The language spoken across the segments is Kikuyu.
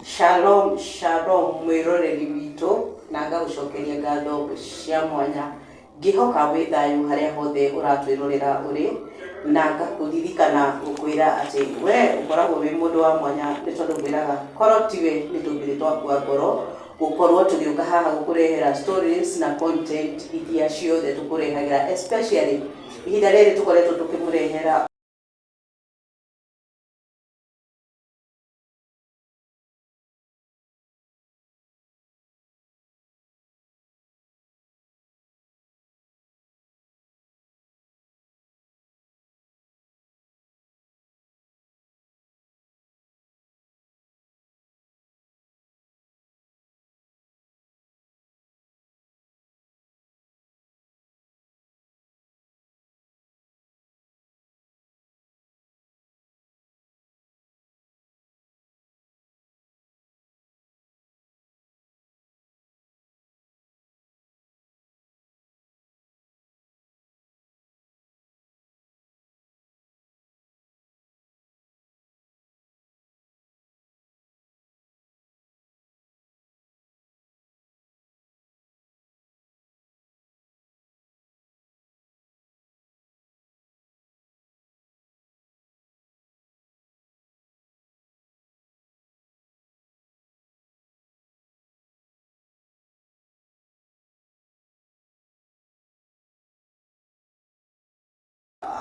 Shalom shalom mwĩroreri witũ na ngagũcokeria ngatho cia mwanya ngĩhoka wĩ thayũ harĩa hothe ũratwĩrorera ũrĩ na ngakũririkana gũkwĩra atĩ we ũkoragwo wĩ mũndũ wa mwanya nĩ tondũ ngwĩraga korwo tiwe nĩ tũngĩrĩ twakua ngoro gũkorwo tũgĩũka haha gũkũrehera stories na content iria ciothe tũkũrehagĩra especially ihinda rĩrĩ tũkoretwo tũkĩmũrehera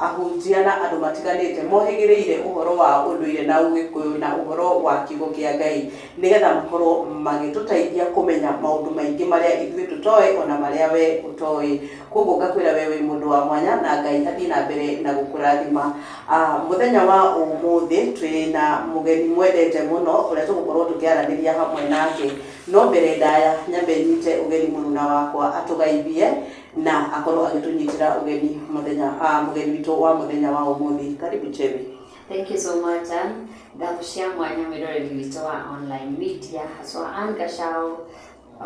Ahunjia na andũ matiganĩte mohĩgĩrĩire ũhoro wa ũndũire na ũgĩkũyũ na ũhoro wa kiugo kĩa Ngai nĩgetha makorwo magĩtũteithia kũmenya maũndũ maingĩ marĩa ithuĩ tũtoĩ ona marĩa we ũtoĩ. Koguo ngakwĩra we wĩ mũndũ wa mwanya na Ngai athiĩ na mbere na gũkũrathima. Mũthenya wa ũmũthĩ twĩ na mũgeni mwendete mũno ũrĩa tũgũkorwo tũkĩaranĩria hamwe nake. No mbere ndaya nyambe nyite ũgeni mũruna wakwa atũgeithie na akorwo agĩtũnyitĩra ũgeni mũthenya mũgeni witũ wa mũthenya wa ũmũthĩ. Karibu Chemi. Thank you so much, Ann. Ngatho cia mwanya mwĩroreri witũ wa online media haswa Ann Gachau,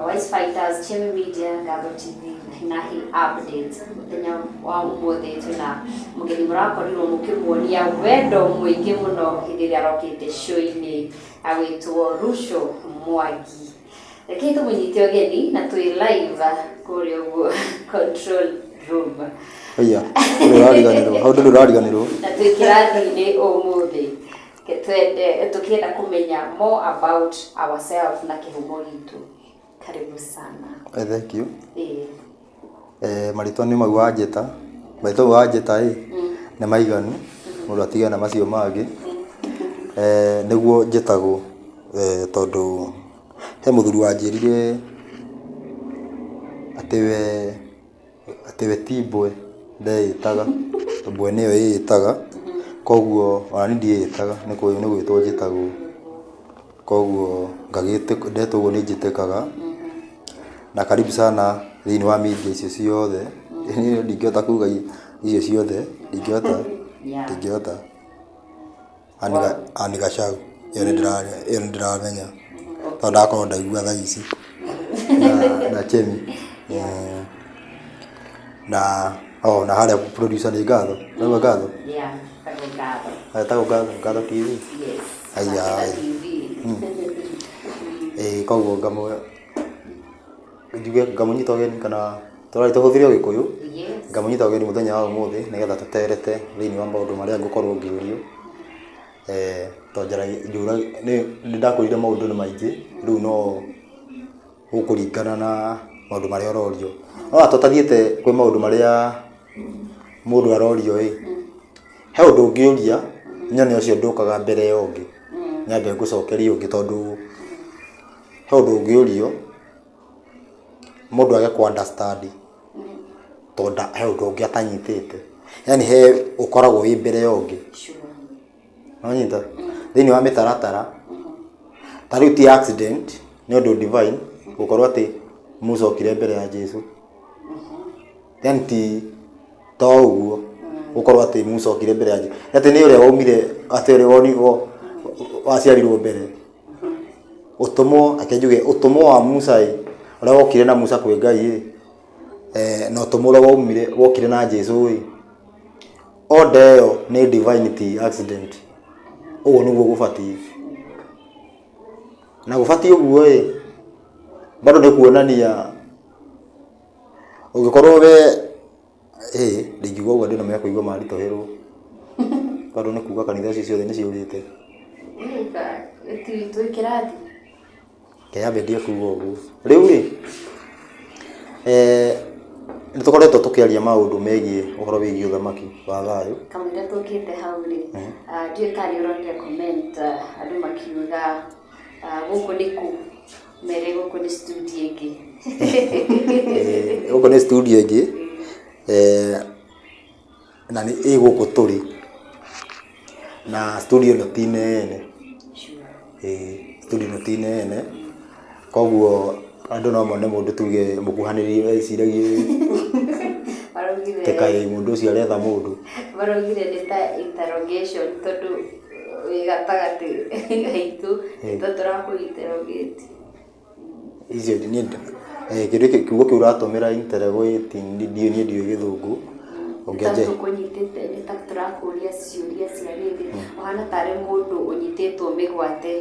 Wise Fighters, Chemi Media, Ngatho TV na Hinahi Updates. Mũthenya wa ũmũthĩ twĩna mũgeni mũrakorirwo mũkĩmuonia wendo mũingĩ mũno hĩndĩ ĩrĩa arokĩte show-inĩ agwĩtwo Ruco Mwangi. Rekei tũmũnyite ũgeni na twĩ live kũrĩa ũguo control room. Aya, ndũrĩ ũrariganĩrwo, hau ndũrĩ ũrariganĩrwo. Na twĩ kĩrathi-inĩ ũmũthĩ twende tũkĩenda kũmenya more about ourselves na kĩhumo gitũ. Karibu sana. Thank you. Ĩĩ. Marĩtwa nĩ mau wanjĩta, marĩtwa mau wanjĩta ĩ, nĩ maiganu, mũndũ atigane na macio mangĩ. Nĩguo njĩtagwo tondũ he mũthuri wanjĩrire atĩ we ti mbwe ndeĩtaga, mbwe nĩyo ĩĩtaga, koguo ona niĩ ndiĩtaga nĩ gwĩtwo njĩtagwo. Koguo ndetwo ũguo nĩ njĩtĩkaga. Na karibu sana thĩinĩ wa media icio ciothe. Niĩ ndingĩhota kuga icio ciothe, ndingĩhota, ndingĩhota. Ann Gachau, ĩyo nĩ ndĩramenya tondũ ndakorwo ndaigua thaa ici na Chemi na oh na harĩa producer nĩ Ngatho, raigua Ngatho? Yeah, etagwo Ngatho. Etagwo Ngatho, Ngatho TV? Yes. Aya. Ngatho TV. Ĩĩ koguo ngamũ njuge ngamũnyita ũgeni kana tũrathiĩ tũhũthĩre ũgĩkũyũ. Ngamũnyita ũgeni mũthenya wa ũmũthĩ nĩgetha tũterete thĩinĩ wa maũndũ marĩa ngũkorwo ngĩũrio. Tondũ njaragia nĩ ndakwĩrire maũndũ nĩ maingĩ rĩu no gũkũringana na maũndũ marĩa ũrorio. No tũtathiĩte kwĩ maũndũ marĩa mũndũ arorio ĩ, he ũndũ ũngĩũria nyone ũcio ndũkaga mbere ya ũngĩ, nyambe ngũcokerie ũngĩ tondũ he ũndũ ũngĩũrio mũndũ age kũ understand tondũ he ũndũ ũngĩ atanyitĩte. Yaani he ũkoragwo wĩ mbere ya ũngĩ. Nĩwanyita? Thĩinĩ wa mĩtaratara, ta rĩu ti accident nĩ ũndũ divine gũkorwo atĩ Musa okire mbere ya Jesu. Yaani ti to ũguo gũkorwo atĩ Musa okire mbere ya Jesu. Atĩ nĩ ũrĩa waumire atĩ ũrĩa waciarirwo mbere. Ũtũmwo, reke njuge ũtũmwo wa Musa ĩ, ũrĩa wokire na Musa kwĩ Ngai ĩ, na ũtũmwo ũrĩa waumire wokire na Jesu ĩ, order ĩyo nĩ divine ti accident. Ũguo nĩguo gũbatiĩ. Na gũbatiĩ ũguo ĩ, bado nĩ kuonania ũngĩkorwo we ĩ ndingiuga ũguo andũ nĩ mekũigua maritũhĩrwo. Bado nĩ kuga kanitha icio ciothe nĩ ciũrĩte. Twĩ kĩrathi. Reke nyambe ndige kuga ũguo. Rĩu rĩ, nĩ tũkoretwo tũkĩaria maũndũ megiĩ ũhoro wĩgiĩ ũthamaki wa thayũ. Kamũira tũkĩte hau rĩ, ndiũĩ kana nĩ ũronire comment andũ makiuga gũkũ nĩ kũ, mere gũkũ nĩ studio ĩngĩ. Gũkũ nĩ studio ĩngĩ, na nĩ ĩ gũkũ tũrĩ. Na studio ĩno ti nene, ĩĩ studio ĩno ti nene, koguo andũ no mone mũndũ tuge mũkuhanĩrĩirie eciragie ta kaĩ mũndũ ũcio aretha mũndũ. Maraugire nĩ ta interrogation tondũ wĩ gatagatĩ gaitũ nĩ ta tũrakũ interrogate. Icio niĩ kĩndũ gĩkĩ kiugo kĩu ũratũmĩra interrogating niĩ ndiũĩ gĩthũngũ. Ũngĩanjĩra. Tũkũnyitĩte nĩ ta tũrakũria ciũria cia rĩrĩ, ũhana tarĩ mũndũ ũnyitĩtwo mĩgwate,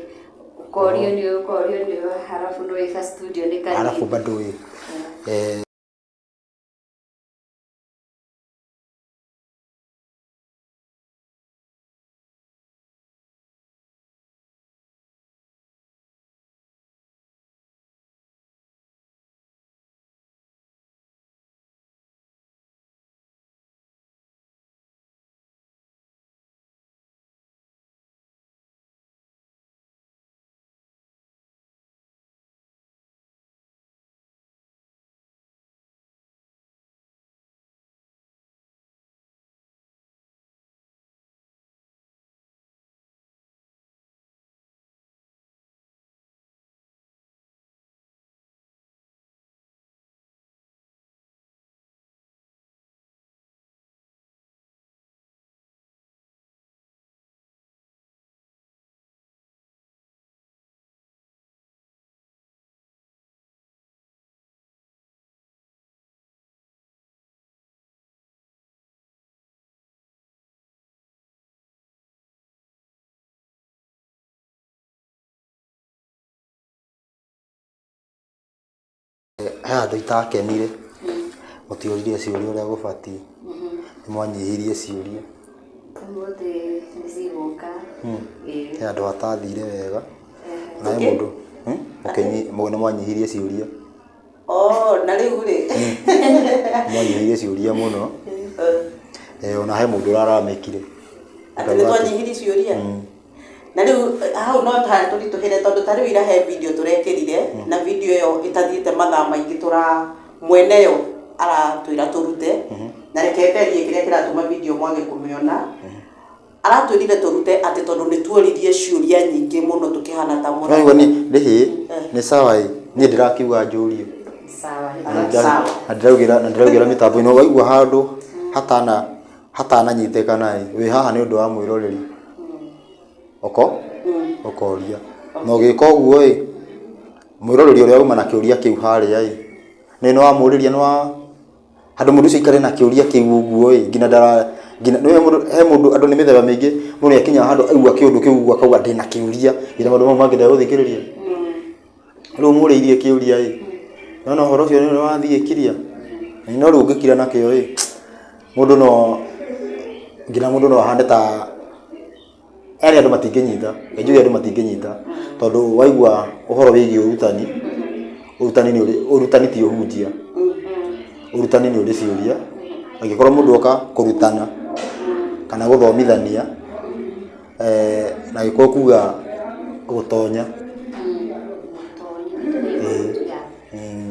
ũkorio nĩ ũyũ ũkorio nĩ ũyũ halafu nĩ wĩ studio nĩ kanini. Halafu bado ĩ. He handũ itakenire, mũtioririe ciũria ũrĩa gũbatiĩ, nĩ mwanyihirie ciũria. Ũmũthĩ nĩ cigũka. He handũ hatathire wega, na he mũndũ nĩ mwanyihirie ciũria. Oh, na rĩu rĩ. Nĩ mwanyihirie ciũria mũno. Ona he mũndũ ũraramĩkire. Atĩ nĩ twanyihirie ciũria? Na rĩu hau no tũritũhĩre tondũ ta rĩu ira he video tũrekĩrire na video ĩyo ĩtathiĩte mathaa maingĩ tũra mweneyo aratwĩra tũrute na reke nderie kĩrĩa kĩratũma video mwage kũmĩona. Aratwĩrire tũrute atĩ tondũ nĩ tuoririe ciũria nyingĩ mũno tũkĩhana ta mũra. Ũraigua nĩ rĩhĩ nĩ sawa ĩ niĩ ndĩrakiuga njũrie. Sawa. Sawa. Na ndĩraugĩra na ndĩraugĩra mĩtambo-inĩ waigua handũ hatana hatananyitĩkana ĩ wĩ haha nĩ ũndũ wa mwĩroreri. Oko ũkoria. Na ũgĩka ũguo ĩ mwĩroreri ũrĩa uma na kĩũria kĩu harĩa ĩ nĩ wamũrĩria nĩ wa handũ mũndũ ũcio aikare na kĩũria kĩu ũguo ĩ nginya ndara nginya nĩ mũndũ he mũndũ andũ nĩ mĩthemba mĩingĩ mũndũ nĩ akinyaga handũ aigua kĩũndũ kĩu ũguo akauga ndĩna kĩũria nginya maũndũ mau mangĩ ndegũthikĩrĩria. Rĩu ũmũrĩirie kĩũria ĩ nona ũhoro ũcio nĩ wathiĩ kiria no rĩu ũngĩkira nakĩo ĩ mũndũ no nginya mũndũ no ahane ta yani andũ matingĩnyita njuge andũ matingĩnyita tondũ waigua ũhoro wĩgiĩ ũrutani ũrutani nĩ ũrĩ ũrutani ti ũhunjia ũrutani nĩ ũrĩ ciũria angĩkorwo mũndũ oka kũrutana kana gũthomithania na angĩkorwo kuga gũtonya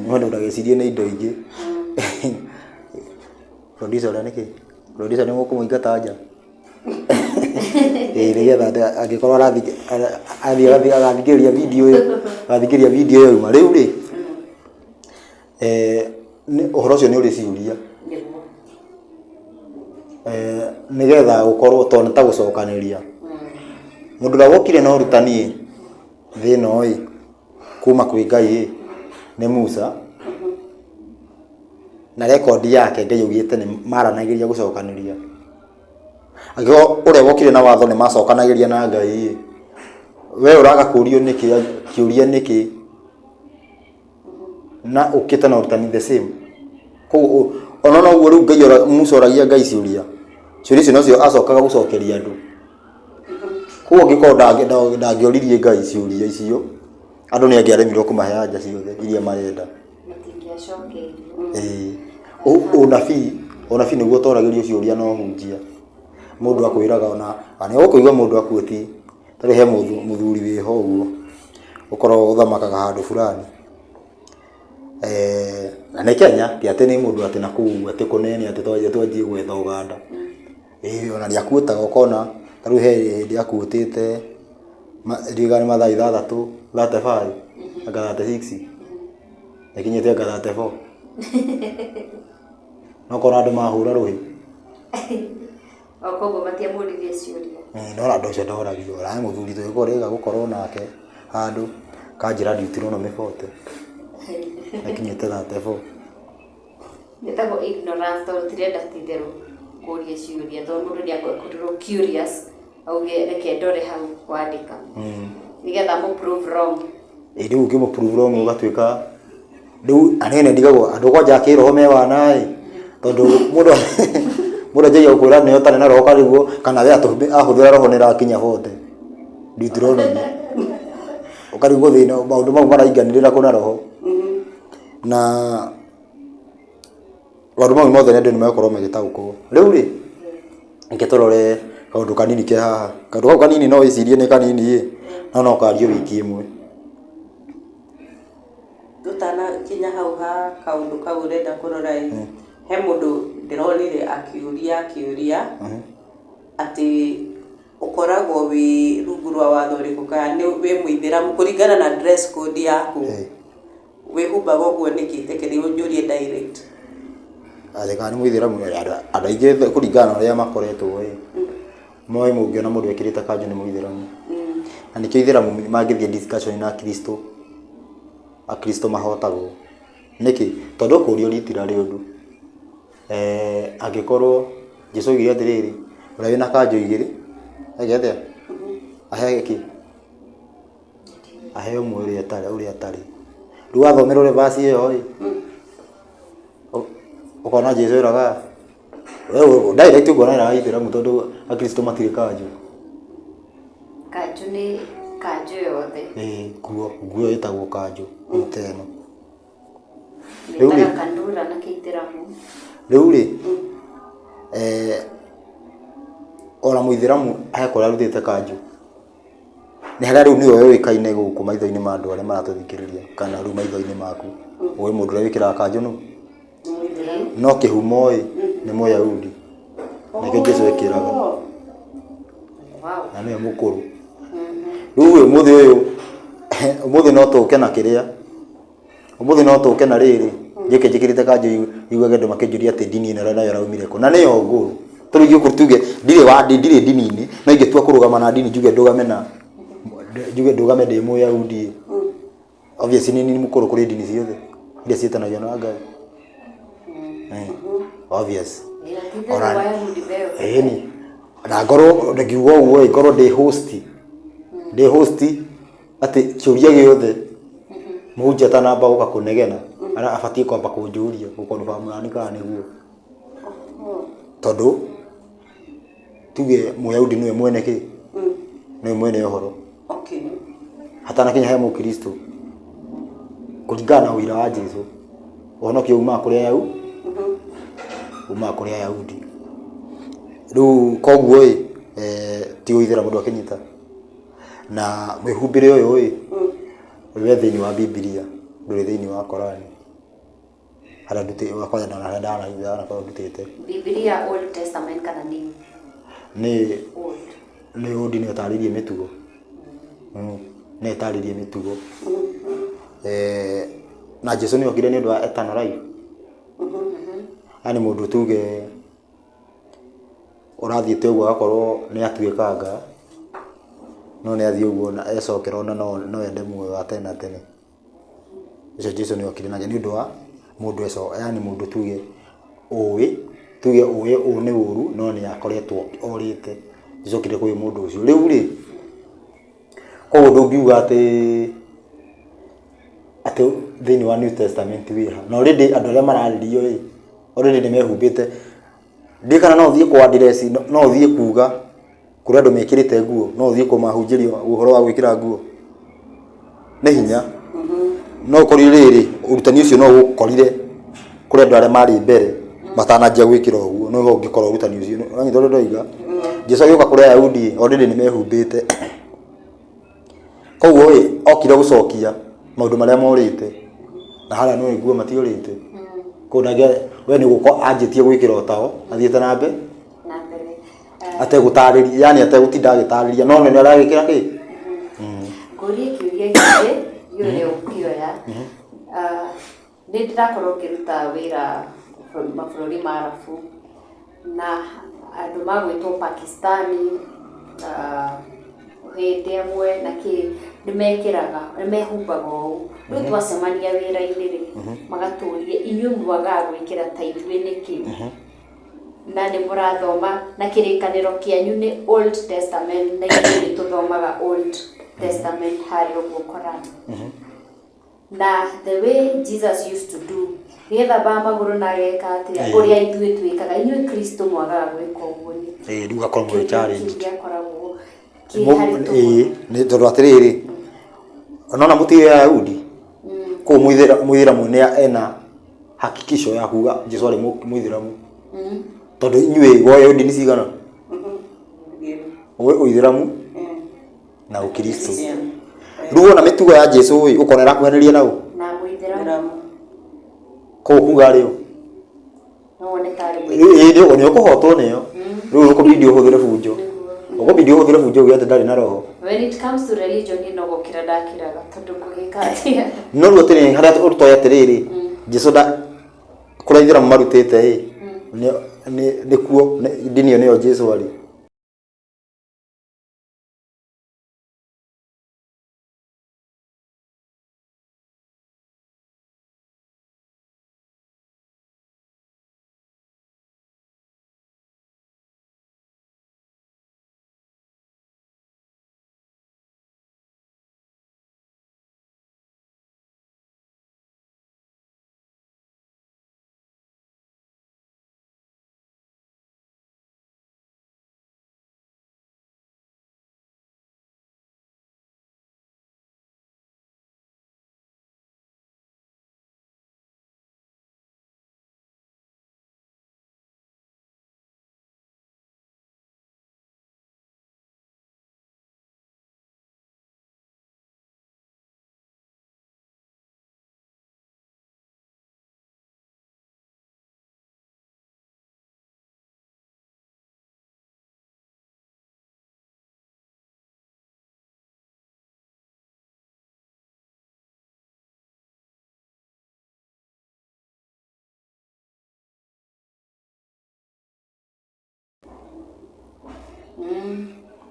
no ndũgecirie nĩ indo ingĩ producer ũrĩa nĩkĩ producer nĩ mũkũmũingata nja ĩĩ nĩgetha angĩkorwo arathiĩ agathikĩrĩria video ĩyo agathikĩrĩria video ĩyo yuma rĩu rĩ ũhoro ũcio nĩ ũrĩ ciũria nĩgetha gũkorwo tondũ nĩ ta gũcokanĩria mũndũ ũrĩa wokire na ũrutani ĩ thĩ ĩno ĩ kuma kwĩ Ngai ĩ nĩ Musa na rekondi yake Ngai augĩte nĩ maranagĩria gũcokanĩria angĩkorwo ũrĩa wokire na watho nĩ macokanagĩria na Ngai ĩ We ũraga kũũrio nĩkĩ, kĩũria nĩkĩ, na ũkĩte na ũrutani the same. Koguo ona no ũguo rĩu Ngai Musa oragia Ngai ciũria, ciũria icio nocio acokaga gũcokeria andũ. Koguo angĩkorwo ndangĩoririe Ngai ciũria icio, andũ nĩ angĩaremirwo kũmahe anja ciothe iria marenda. Matingĩacokeirio. Ĩĩ, ũnabii nĩguo ũtoragĩrio ciũria no hunjia. Mũndũ akwĩraga ona nĩ ũkũigua mũndũ akuĩti, tarĩu he mũthuri wĩho ũguo ũkoragwo ũthamakaga handũ fulani. Na nĩ Kenya, ti atĩ nĩ mũndũ atĩ nakũu atĩ kũnene atĩ twanjie gwetha Ũganda. Ĩĩ ona nĩ akuĩtaga ũkona, ta rĩu he hĩndĩ akuĩtĩte ndiũĩ kana nĩ mathaa 6, 35 anga 36, ĩkinyĩte anga 34. No ũkona andũ mahũra rũhĩ. O koguo matiamũririe ciũria. No andũ acio ndoragio, ona he mũthuri twĩrĩga gũkorwo nake handũ, kanjĩra Deuteronomy 40, ĩkinyĩte 34. Ĩtagwo ignorance tondũ tirenda ti-itherũ kũria ciũria tondũ mũndũ nĩ akorirwo curious auge reke ndore hau wandĩka nĩgetha mũ prove wrong. Ĩ rĩu ũngĩmũ prove wrong ũgatuĩka rĩu anene ndigagwo andũ kwanja kĩroho me wana ĩ, tondũ mũndũ anjagia gũkwĩra nĩwe ũtarĩ na roho karĩguo kana we ahũthĩra roho nĩ ĩrakinya 40 Deuteronomy, ũkarigwo thĩna maũndũ mau marainganĩrĩra kũ na roho. Na maũndũ mau mothe andũ nĩ megũkorwo magĩtaũkwo. Rĩu rĩ, reke tũrore kaũndũ kanini ke haha. Kaũndũ kau kanini no wĩcirie nĩ kanini ĩ, no no kario wiki ĩmwe. Tũtanakinya hau ha kaũndũ kau ũrenda kũrora ĩ, he mũndũ ndĩronire akĩũria kĩũria atĩ ũkoragwo wĩ rungu rwa watho ũrĩkũ kana nĩ wĩ mũithĩramu kũringana na dress code yaku, wĩhumbaga ũguo nĩkĩ? Reke njũrie direct. Atĩ kana nĩ mũithĩramu, andũ aingĩ kũringana na ũrĩa makoretwo ĩ, moĩ mũngĩona mũndũ ekĩrĩte kanjũ nĩ mũithĩramu. Na nĩkĩo ithĩramu mangĩthiĩ discussion na akristo, akristo mahotagwo. Nĩkĩ? Tondũ ũkũrio riitira rĩ ũndũ. Angĩkorwo Jesũ oigire atĩrĩrĩ, ũrĩa wĩna kanjũ igĩrĩ, eke atĩa? Aheo kĩ? Aheo ũmwe ũrĩa atarĩ, ũrĩa atarĩ. Rĩu wathomera ũrĩa verse ĩyo ĩ, ũkona Jesũ eraga, we direct ũkona eraga ithĩramu tondũ akristo matirĩ kanjũ. Kanjũ nĩ kanjũ yothe. Ĩĩ, nguo ĩtagwo kanjũ, ta ĩno. Metaga kandura na kĩithĩramu. Rĩu rĩ, ona mũithĩramu he kũrĩa arutĩte kanjũ. Nĩ harĩa rĩu nĩwe ũĩkaine gũkũ maitho-inĩ ma andũ arĩa maratũthikĩrĩria kana rĩu maitho-inĩ maku. Ũĩ mũndũ ũrĩa wĩkĩraga kanjũ nũ? No kĩhumo ĩ, nĩ Mũyahudi. Nĩkĩo Jesũ ekĩraga. Na nĩwe mũkũrũ. Rĩu ũmũthĩ ũyũ, ũmũthĩ no tũke na kĩrĩa, ũmũthĩ no tũke na rĩrĩ, njũke njĩkĩrĩte kanjũ iguage andũ makĩnjũria atĩ ndini ĩno nayo ĩraumire kũ. Na nĩyo ngũrũ. Tondũ ingĩũka tuge ndirĩ wa ndirĩ ndini-inĩ, no ingĩtua kũrũgama na ndini njuge ndũgame na njuge ndũgame ndĩ Mũyahudi ĩ. Obviously nĩ niĩ mũkũrũ kũrĩ ndini ciothe iria ciĩtanagio na Ngai. Obvious. Ona ĩni. Na ngorwo ngiuga ũguo ĩ, ngorwo ndĩ host. Ndĩ host atĩ kĩũria gĩothe mũhunjia atanamba gũka kũnegena, abatiĩ kwamba kũnjũria gũ confirm nani kana nĩguo. Tondũ tuge Mũyahudi nĩwe mwene kĩ? Nĩwe mwene ũhoro. Hatanakinya he Mũkristo kũringana na ũira wa Jesũ, ũhonokio umaga kũrĩ Ayahudi, umaga kũrĩ Ayahudi. Rĩu koguo ĩ, ti ũithĩramu ndwakĩnyita. Na mwĩhumbĩre ũyũ ĩ, wĩ thĩinĩ wa Bibilia, ndũrĩ thĩinĩ wa Korani. Harĩa ndutĩte, kwanja harĩa ndanakorwo ndutĩte. Bibilia Old Testament kana New? Nĩ Old. Nĩ Old nĩyo ĩtarĩirie mĩtugo. Nĩyo ĩtarĩirie mĩtugo. Na Jesũ nĩ okire nĩ ũndũ wa eternal life. Yaani mũndũ tuge ũrathiĩte ũguo agakorwo nĩ atuĩkanga, no nĩ athiĩ ũguo na ecokera ona no ende muoyo wa tene na tene. Ũcio Jesũ nĩ okire nake nĩ ũndũ wa mũndũ yaani mũndũ tuge ũĩ, tuge ũĩ ũũ nĩ ũru no nĩ akoretwo orĩte. Jesũ okire kwĩ mũndũ ũcio. Rĩu rĩ, Koguo ndũngiuga atĩ thĩinĩ wa New Testament wĩ ha. Na already andũ arĩa mararĩrio ĩ, already nĩ mehumbĩte. Ndiũĩ kana no ũthiĩ kwa address, no ũthiĩ kuga kũrĩ andũ mekĩrĩte nguo, no ũthiĩ kũmahunjĩria ũhoro wa gwĩkĩra nguo. Nĩ hinya. No ũkorire rĩrĩ, ũrutani ũcio no ũgũkorire kũrĩ andũ arĩa marĩ mbere matananjia gwĩkĩra ũguo, no ũngĩkora ũrutani ũcio. Wanyita ũrĩa ndoiga? Jesu agĩũka kũrĩ Ayahudi already nĩ mehumbĩte. Koguo ĩ, okire gũcokia maũndũ marĩa morĩte. Na harĩa nĩ nguo matiorĩte. Koguo ndangĩa, we nĩ gũka anjĩtie gwĩkĩra o tao, athiĩte na mbere. Na mbere. Ategũtarĩria, yani ategũtinda agĩtarĩria, no nĩ aragĩkĩra kĩ? Ngũrie kĩũria gĩkĩ, ndiũĩ ũrĩa ũngĩoya. Nĩ ndĩrakorwo ngĩruta wĩra mabũrũri ma Arabu, na andũ magwĩtwo Pakistani, hĩndĩ ĩmwe na kĩ, nĩ mekĩraga, nĩ mehumbaga ũũ. Rĩu twacemania wĩra-inĩ rĩ, magatũria inyuĩ mwagaga gwĩkĩra ta ithuĩ nĩkĩ? Na nĩ mũrathoma na kĩrĩkanĩro kĩanyu nĩ Old Testament na ithuĩ nĩ tũthomaga Old Testament harĩa ũguo Koran. Na the way Jesus used to do, nĩethambaga magũrũ na ageka atĩa, ũrĩa ithuĩ twĩkaga, inyuĩ Kristo mwagaga gwĩka ũguo nĩkĩ? Ĩĩ, rĩu gakorwo mwĩ Kĩũria kĩu challenged. gĩakoragwo kĩ haritũ Ĩĩ, mũno. nĩ tondũ atĩrĩrĩ, nona mũtirĩ Ayahudi, kũu mũithĩramu nĩ ena hakikisho ya kuga Jesu arĩ mũithĩramu. Tondũ inyuĩ woĩ ndini cigana? Ũĩ ũithĩramu na ũkristo. Rĩu wona mĩtugo ya Jesu ĩ, ũkona ĩrakuhanĩrĩria na ũ? Na mũithĩramu. Koguo kuga rĩ ũ? No wone tarĩ mũithĩramu. Ĩĩ, nĩ ũkũhotwo nĩyo. Rĩu ũkũbidi ũhũthĩre bunjo. Ũkũbidi ũhũthĩre bunjo uge atĩ ndarĩ na roho. When it comes to religion, niĩ no gũkira ndakiraga tondũ ngũgĩka atĩa? No rĩu atĩrĩrĩ, harĩa ũrũtoĩ atĩrĩrĩ, Jesu nda kũrĩa ithĩramu marutĩte ĩ, nĩkuo ndini ĩyo nĩyo Jesu arĩ.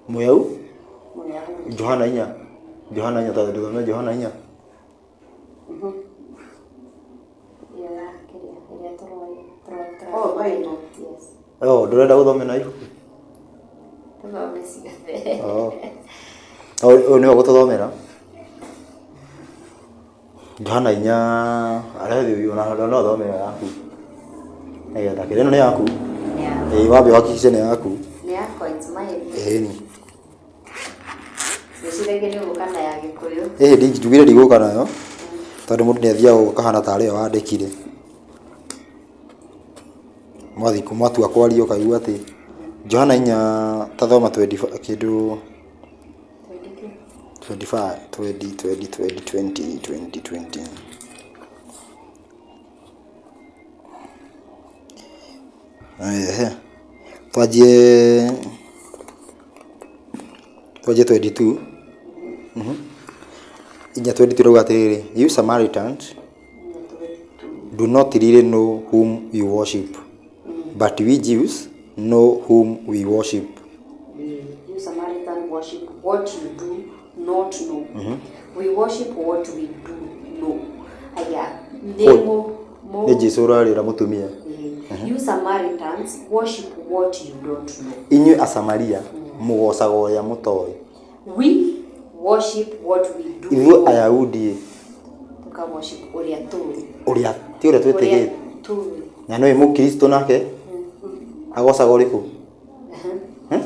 Mũyau? Mũyahudi. Johana inya. Johana inya tondũ ndũthome Johana inya. Ĩyo ya kĩrĩa, ĩrĩa tũroĩ Oh, Bible. Yes. Oh, ndũrenda gũthome na ibuku? Tũthome ciothe. Oh. Oh, ũyũ nĩwe ũgũtũthomera. Johana inya, arehe ona no ũthome ĩyo yaku. Nĩgetha kĩrĩa ĩno nĩ yaku. Nĩ yakwa. Ĩĩ wambe ũhakikice nĩ yaku. Nĩ yakwa, it's mine. Ĩni. Ngwĩciragia nĩ ũgũka na ya Gĩkũyũ. Ĩĩ njugire ndigũka nayo tondũ mũndũ nĩ athiaga ũkahana tarĩ we wandĩkire. Mwathiĩ mwatua kwaria ũkaigua atĩ Johana inya ta thoma twendi kĩndũ 25 20 20 20 20 20 20. Ehe. Twanjie twanjie 22. Inya 22 rauga atĩrĩrĩ, you Samaritans do not really know whom you worship, but we Jews know whom we worship. You Samaritan worship what you do not know. We worship what we do know. Aya, nĩ mũ Nĩ Jesu ũrarĩra mũtumia. You Samaritans worship what you don't know. Inyuĩ Asamaria mũgocaga ũrĩa mũtoĩ. We Worship what we do. Ithuĩ Ayahudi ĩ, Tũka worship ũrĩa tũĩ. Ũrĩa ti ũrĩa twĩtĩkĩtie. Ũrĩa tũĩ. Na nĩ mũkristo nake agocaga ũrĩkũ? Hmm?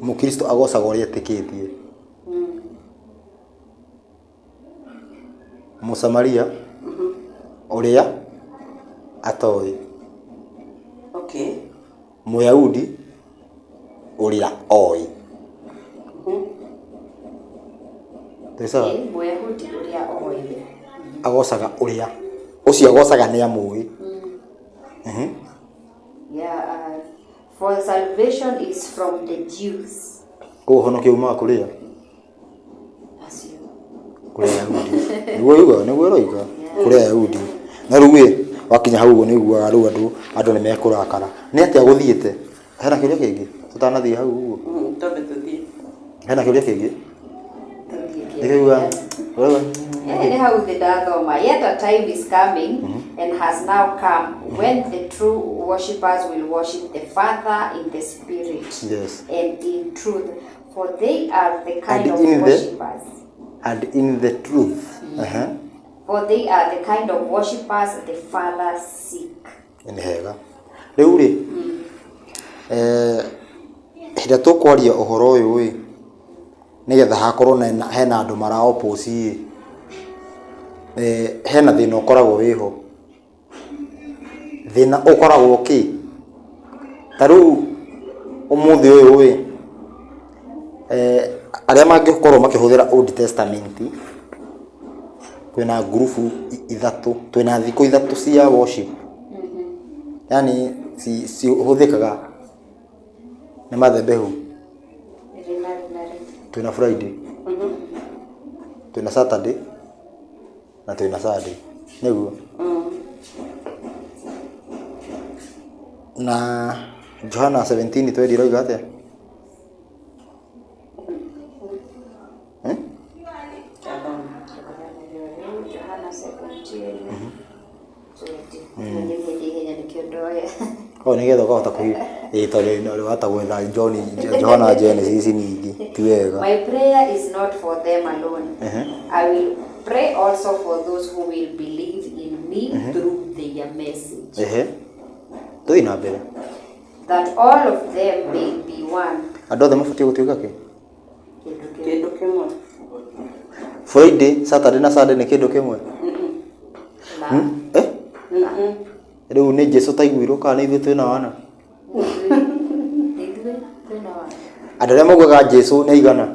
Mũkristo agocaga ũrĩa etĩkĩtie. Mũsamaria ũrĩa atoĩ. Mũyahudi ũrĩa oĩ. Twĩ sawa? Ĩ, Mũyahudi ũrĩa oĩ. Agocaga ũrĩa ũcio agocaga nĩ amũĩ. Yeah, for salvation is from the Jews. Koguo ũhonokio umaga kũrĩa? Acio. Kũrĩ Ayahudi. Nĩguo yugaga, nĩguo ĩroiga. Kũrĩ Ayahudi. No rĩu ĩ, wakinya hau ũguo nĩ ũiguaga rĩu andũ nĩ mekũrakara. Nĩ atĩa gũthiĩte? Hena kĩũria kĩngĩ? Tũtanathiĩ hau ũguo. Twambe tũthiĩ. Hena kĩũria kĩngĩ? Tũthiĩ Nĩkĩo yugaga, ũrauga, Eh, nĩ hau thĩ ndathoma. Yet a time is coming and has now come when the true worshippers will worship the Father in the Spirit and in truth, for they are the kind And of in the- worshippers. And in the truth. For they are the kind of worshippers the Father seek. Nĩ hega. Rĩu rĩ, hĩndĩ ĩrĩa tũkwaria ũhoro ũyũ ĩ, nĩgetha hakorwo hena andũ mara oppose ĩ, hena thĩna ũkoragwo wĩho. Thĩna ũkoragwo kĩ? Ta rĩu ũmũthĩ ũyũ ĩ, arĩa mangĩkorwo makĩhũthĩra Old Testament, twĩna ngurubu ithatũ, twĩna thikũ ithatũ cia worship. Yaani cihũthĩkaga nĩ mathebehu. Rĩ na rĩ na rĩ. Twĩna Friday, twĩna Saturday na twĩna Sunday. Nĩguo? Na Johana 17:20 ĩroiga atĩa? Johana 17:20. Ihenya ihenya nĩkĩo ndoya. Oh, nĩgetha ũkahota kũhi ĩ tondũ nĩ wahota gwetha John Johana Genesis nyingĩ ti wega. My prayer is not for them alone. I will pray also for those who will believe in me through their message. Ehe. Tũthiĩ na mbere. That all of them may be one. Andũ othe mabatiĩ gũtuĩka kĩ? Kĩndũ kĩmwe. Kĩndũ kĩmwe. Friday, Saturday na Sunday nĩ kĩndũ kĩmwe? Na Eh? Rĩu nĩ Jesu taiguirwo kana nĩ ithuĩ twĩna wana? nĩ ithuĩ twĩna wana. Andũ arĩa maugaga Jesu nĩ aigana?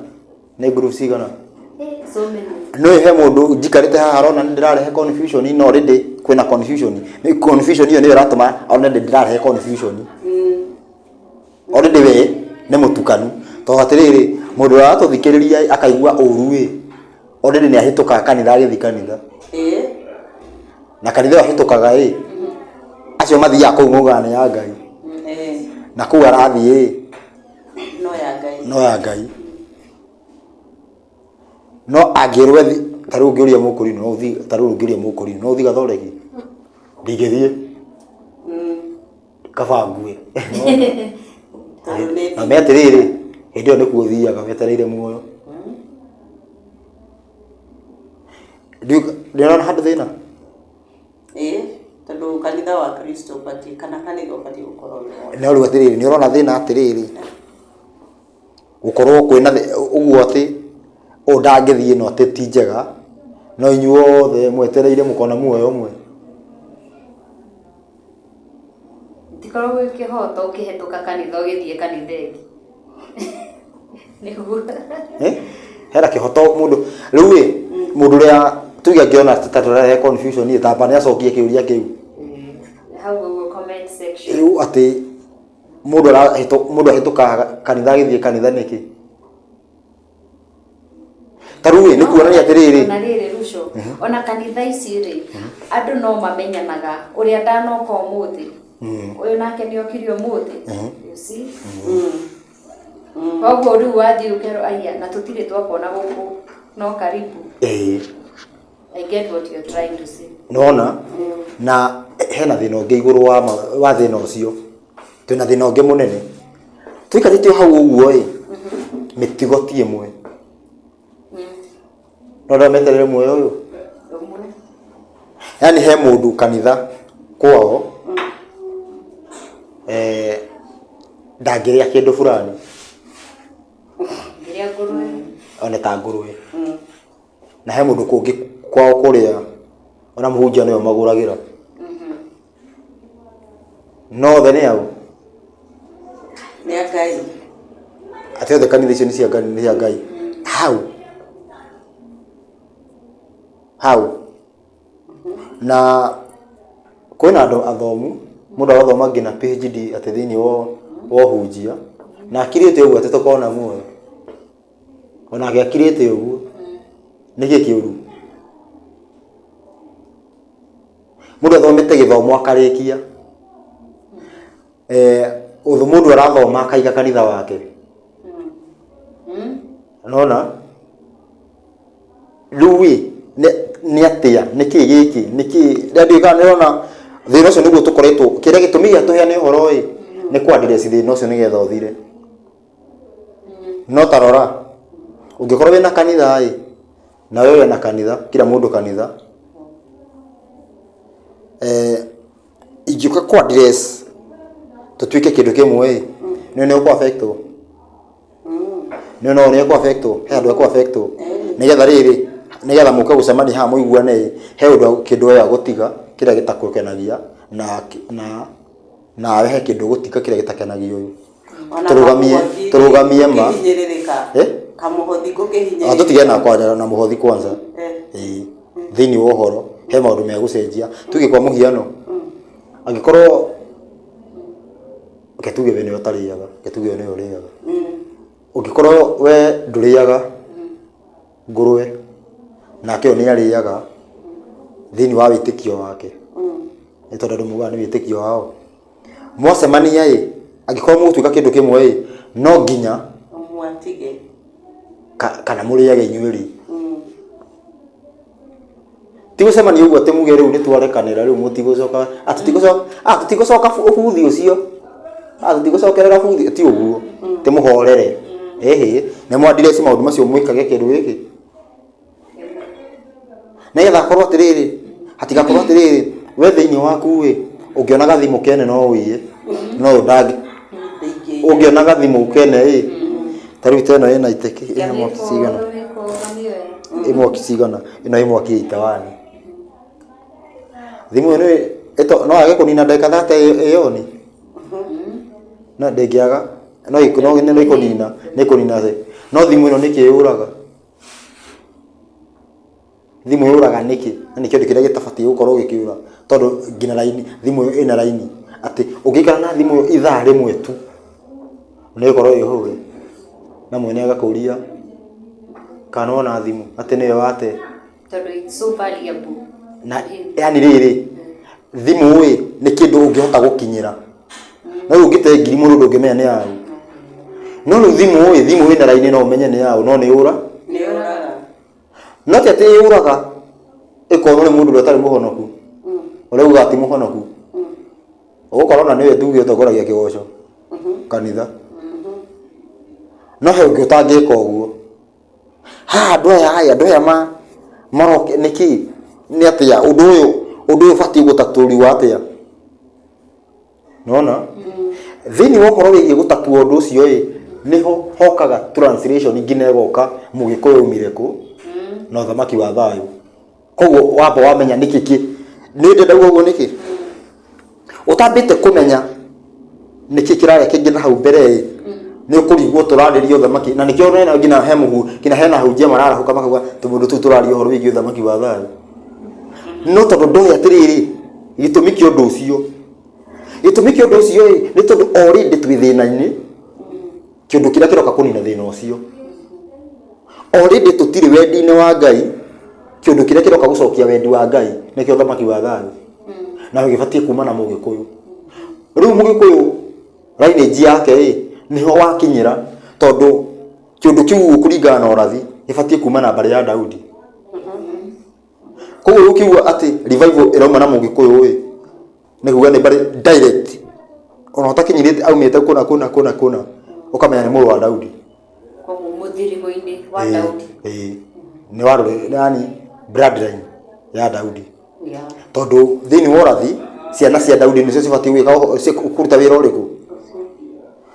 Nĩ groups cigana? Eh, so many. No he mũndũ njikarĩte haha arona nĩ ndĩrarehe confusion no already kwĩna confusion. Nĩ confusion ĩyo nĩyo ĩratũma one ndĩ ndĩrarehe confusion. Already we nĩ mũtukanu. Tondũ atĩrĩrĩ, mũndũ ũrĩa aratũthikĩrĩria akaigua ũru ĩ, already nĩ ahĩtũkaga kanitha agĩthiĩ kanitha. Ĩĩ. Na kanitha ĩyo ahĩtũkaga ĩ, acio mathiaga kũu maugaga nĩ ya Ngai. Ĩĩ. Na kũu arathiĩ ĩ, No ya Ngai. No ya Ngai. No angĩrwo athi, ta rĩu ũngĩũria mũkũrinũ no ũthiĩ, ta rĩu ũngĩũria mũkũrinũ no ũthiĩ gathondeki? Ndingĩthiĩ. Kaba ngue. Tondũ nĩ Na me atĩrĩrĩ, hĩndĩ ĩyo nĩkuo ũthiaga wetereire muoyo. Ndĩrona handũ thĩna? Ĩĩ, tondũ kanitha wa Kristo ũbatiĩ kana kanitha ũbatiĩ gũkorwo wĩ wa. No rĩu atĩrĩrĩ, nĩ ũrona thĩna atĩrĩrĩ, gũkorwo kwĩna ũguo atĩ ũyũ ndangĩthiĩ ĩno atĩ ti njega, no inyuothe mwetereire mũkona muoyo ũmwe. Tikorwo gwĩ kĩhoto ũkĩhetũka kanitha ũgĩthiĩ kanitha ĩngĩ. Nĩguo. Eh? Hena kĩhoto mũndũ rĩu ĩ mũndũ ũrĩa tuge angĩona ta tũrarehe confusion ĩ tamba nĩ acokie kĩũria kĩu. Hau ũguo comment section. Rĩu atĩ mũndũ arahĩtũ mũndũ ahĩtũkaga kanitha agĩthiĩ kanitha nĩkĩ? Ta rĩu ĩ nĩ kuonania atĩrĩrĩ. Ona rĩrĩ Ruco, ona kanitha ici rĩ, andũ no mamenyanaga ũrĩa ndanoka ũmũthĩ, ũyũ nake nĩ okire ũmũthĩ, you see? Koguo rĩu wathiĩ ũkerwo aya na tũtirĩ twakuona gũkũ no karibu. Ĩĩ. I get what you're trying to say. Nĩwona? Na hena thĩna ũngĩ igũrũ wa wa thĩna ũcio. Twĩna thĩna ũngĩ mũnene. Tũikarĩte o hau ũguo ĩ, mĩtugo ti ĩmwe. No andũ aya meterere muoyo ũyũ. Ũmwe. Yaani he mũndũ kanitha kwao eh, ndangĩrĩa kĩndũ fulani. Ngĩrĩa ngũrwe. One ta ngũrwe. Na he mũndũ kũngĩ kwao kũrĩa ona mũhunjia nĩwe magũragĩra. No othe nĩ au? Nĩ a Ngai. Atĩ othe kanitha icio nĩ cia Ngai, nĩ cia Ngai. How? How? Na kwĩna andũ athomu, mũndũ arathoma nginya PhD atĩ thĩinĩ wa wa ũhunjia, na akirĩte ũguo atĩ tũkona muoyo. Onake akirĩte ũguo. Nĩkĩ kĩũru? Mũndũ athomete gĩthomo akarĩkia. Eh, ũthũ mũndũ arathoma akaiga kanitha wake. Nona? Rĩu ĩ, nĩ atĩa? Nĩ kĩĩ gĩkĩ? Nĩ kĩĩ? Rĩrĩa ndiũĩ kana nĩũrona thĩna ũcio nĩguo tũkoretwo, kĩrĩa gĩtũmi gĩa tũheane ũhoro ĩ, nĩ kũ address thĩna ũcio nĩgetha ũthire. No ta rora, ũngĩkorwo wĩna kanitha ĩ, na wewe wĩna kanitha, kila mũndũ kanitha, eh, ingĩũka kũ address tũtuĩke kĩndũ kĩmwe ĩ, nĩ nĩ ũkũ affect wo? Nĩ no nĩ ũkũ affect wo? He andũ ekũ affect wo? Nĩgetha rĩrĩ, nĩgetha mũke gũcemania haha mũiguane ĩ, he ũndũ kĩndũ we agũtiga kĩrĩa gĩtakũkenagia na na nawe he kĩndũ ũgũtiga kĩrĩa gĩtakenagia ũyũ. Ona Tũrũgamie, kamũhothi tũrũgamie ma. gũkĩhinyĩrĩrĩka. Eh? Kamũhothi Ah, gũkĩhinyĩrĩrĩka. tũtige na kwaria na mũhothi kwanza. Eh. Ĩĩ. Thĩinĩ wa ũhoro he maũndũ megũcenjia. Tuge kwa mũhiano, angĩkorwo reke tuge we nĩwe ũtarĩaga, reke tuge we nĩwe ũrĩaga. Ũngĩkorwo we ndũrĩaga ngũrwe nake ũyũ nĩ arĩaga thĩinĩ wa wĩtĩkio wake, nĩ tondũ andũ maugaga nĩ wĩtĩkio wao. Mwacemania ĩ, angĩkorwo mũgũtuĩka kĩndũ kĩmwe ĩ, no nginya Ũmwe atige. kana mũrĩage inyuĩ erĩ. Ti gũcemania ũguo atĩ muge rĩu nĩ twarekanĩra rĩu mũtigũcoka, ah tũtigũcoka, ah tũtigũcoka ũbuthi ũcio, ah tũtigũcokerera buthi, ti ũguo, ti mũhorere. Ĩhĩ, nĩ mwandireci maũndũ macio mwĩkage kĩndũ gĩkĩ. Nĩgetha akorwo atĩrĩrĩ, hatigakorwo atĩrĩrĩ, we thĩinĩ waku ĩ, ũngĩona gathimũ kene no ũiye, no ũyũ ndangĩ, ũngĩona gathimũ kene ĩ, ta rĩu ta ĩno ĩna iteke, ĩna mwaki cigana? Ĩ mwaki cigana? Ĩno ĩ mwaki itawani. Thimũ ĩno ĩ, no yage kũnina ndagĩka thate ĩyoni? No ndĩngĩaga, no no ĩkũnina, nĩ ĩkũnina no thimũ ĩno nĩkĩ yũraga? Thimũ yũraga nĩkĩ? Na nĩ kĩndũ kĩrĩa gĩtabatiĩ gũkorwo gĩkĩũra tondũ nginya raini, thimũ ĩyo ĩna raini atĩ ũngĩikara na thimũ ĩyo ithaa rĩmwe tu nĩ ĩgũkorwo ĩ hũre na mwene agakũria kana nĩwona thimũ atĩ nĩwe wate. Tondũ it's so valuable. Na yani rĩrĩ, thimũ ĩ nĩ kĩndũ ũngĩhota gũkinyĩra. No rĩu ũngĩte ngiri mũndũ ndũngĩmenya nĩ yaũ. No rĩu thimũ ĩ, thimũ ĩna raini no ũmenye nĩ yaũ no nĩ yũra. Nĩ yũraga. No ti atĩ yũraga ĩkonwo nĩ mũndũ ũrĩa ũtarĩ mũhonoku. Ũrĩa ugaga ti mũhonoku. Ũgũkora ona nĩwe tuge ũtongoragia kĩgoco kanitha. No he ũngĩ ũtangĩka ũguo. Haha andũ aya aya andũ aya ma maroke nĩkĩ nĩ atĩa ũndũ ũyũ ũndũ ũyũ ũbatiĩ gũtatũriwo atĩa? Nĩwona? Thĩinĩ wa ũhoro wĩgiĩ gũtatua ũndũ ũcio ĩ, nĩho hokaga translation nginya ĩgoka mũgĩkũyũ aumire kũ na ũthamaki wa thayũ. Koguo wamba wamenya nĩkĩ kĩ nĩ ndĩrenda uga ũguo nĩkĩ? Ũtambĩte kũmenya nĩkĩ kĩrarĩa kĩngĩ na hau mbere ĩ, nĩ ũkũrigwo tũrarĩria ũthamaki na nĩkĩo ũrona nginya he mũhu nginya hena ahunjia mararahũka makauga tũmũndũ tũu tũraria ũhoro wĩgiĩ ũthamaki wa thayũ. No tondũ ndoĩ atĩrĩrĩ, gĩtũmi kĩa ũndũ ũcio, gĩtũmi kĩa ũndũ ũcio ĩ, nĩ tondũ already twĩ thĩna-inĩ, kĩũndũ kĩrĩa kĩroka kũnina thĩna ũcio. Already tũtirĩ wendi-inĩ wa Ngai, kĩũndũ kĩrĩa kĩroka gũcokia wendi wa Ngai nĩkĩo ũthamaki wa thayũ. Na gĩbatiĩ kuma na mũgĩkũyũ. Rĩu mũgĩkũyũ lineage yake ĩ, nĩho wakinyĩra tondũ kĩũndũ kĩu kũringana na ũrathi gĩbatiĩ kuma na mbarĩ ya Daudi. Koguo rĩu ũkiuga atĩ revival ĩrauma na mũgĩkũyũ ĩ, nĩ kuga nĩ mbarĩ direct ona ũtakinyirĩte aumĩte kũna kũna kũna kũna ũkamenya nĩ mũrũ wa Daudi. Koguo mũthirigo-inĩ wa Daudi. Ĩĩ, Nĩ wa rũrĩ yani bloodline ya Daudi. Tondũ thĩinĩ wa ũrathi ciana cia Daudi nĩcio cibatiĩ gwĩka kũruta wĩra ũrĩkũ?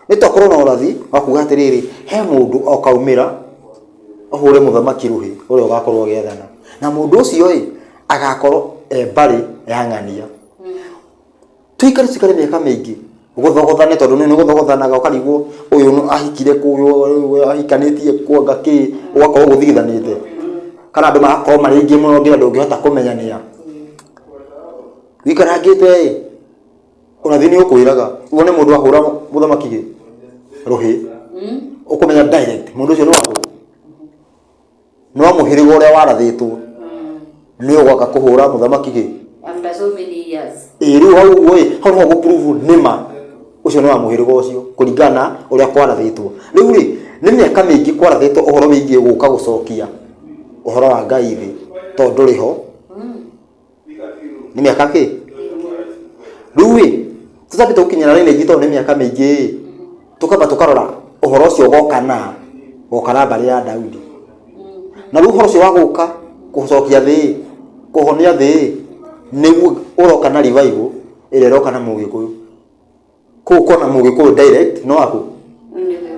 Nĩ tokorwo na ũrathi wa kuga atĩrĩrĩ, he mũndũ okaumĩra ahũre mũthamaki rũhĩ ũrĩa ũgakorwo agĩathana, na mũndũ ũcio ĩ agakorwo e mbarĩ ya ng'ania. Tũikare tũikare mĩaka mĩingĩ gũthogothane, tondũ nĩ gũthogothanaga, ũkarigwo ũyũ ahikire kũ, ũyũ ahikanĩtie kũ, anga kĩ, ũgakorwo gũthigithanĩte, kana andũ magakorwo marĩ aingĩ mũno nginya ndũngĩhota kũmenya nĩa. Wĩikarangĩte ĩ, ũrathi nĩ ũkwĩraga wone mũndũ ahũra mũthamaki gĩ rũhĩ, ũkũmenya direct mũndũ ũcio nĩ wakũ, nĩ wa mũhĩrĩga ũrĩa warathĩtwo nĩ ũgoka kũhũra mũthamaki gĩ. After so many years. Ĩ rĩu hau ũguo ĩ, hau nĩho gũprove nĩma ũcio nĩ wa mũhĩrĩga ũcio kũringana na ũrĩa kwarathĩtwo. Rĩu rĩ, nĩ mĩaka mĩingĩ kwarathĩtwo ũhoro wĩgiĩ gũka gũcokia ũhoro wa Ngai thĩ, tondũ ndũrĩ ho. Nĩ mĩaka kĩ rĩu ĩ, tũtambĩte gũkinyĩra lineage tondũ nĩ mĩaka mĩingĩ ĩ, tũkamba tũkarora ũhoro ũcio woka na woka na mbarĩ ya Daudi. Na rĩu ũhoro ũcio wa gũka gũcokia thĩ ĩ, kũhonia thĩ ĩ, nĩguo ũroka na revival ĩrĩa ĩroka na Mũgĩkũyũ. Kũu ũkona Mũgĩkũyũ direct no waku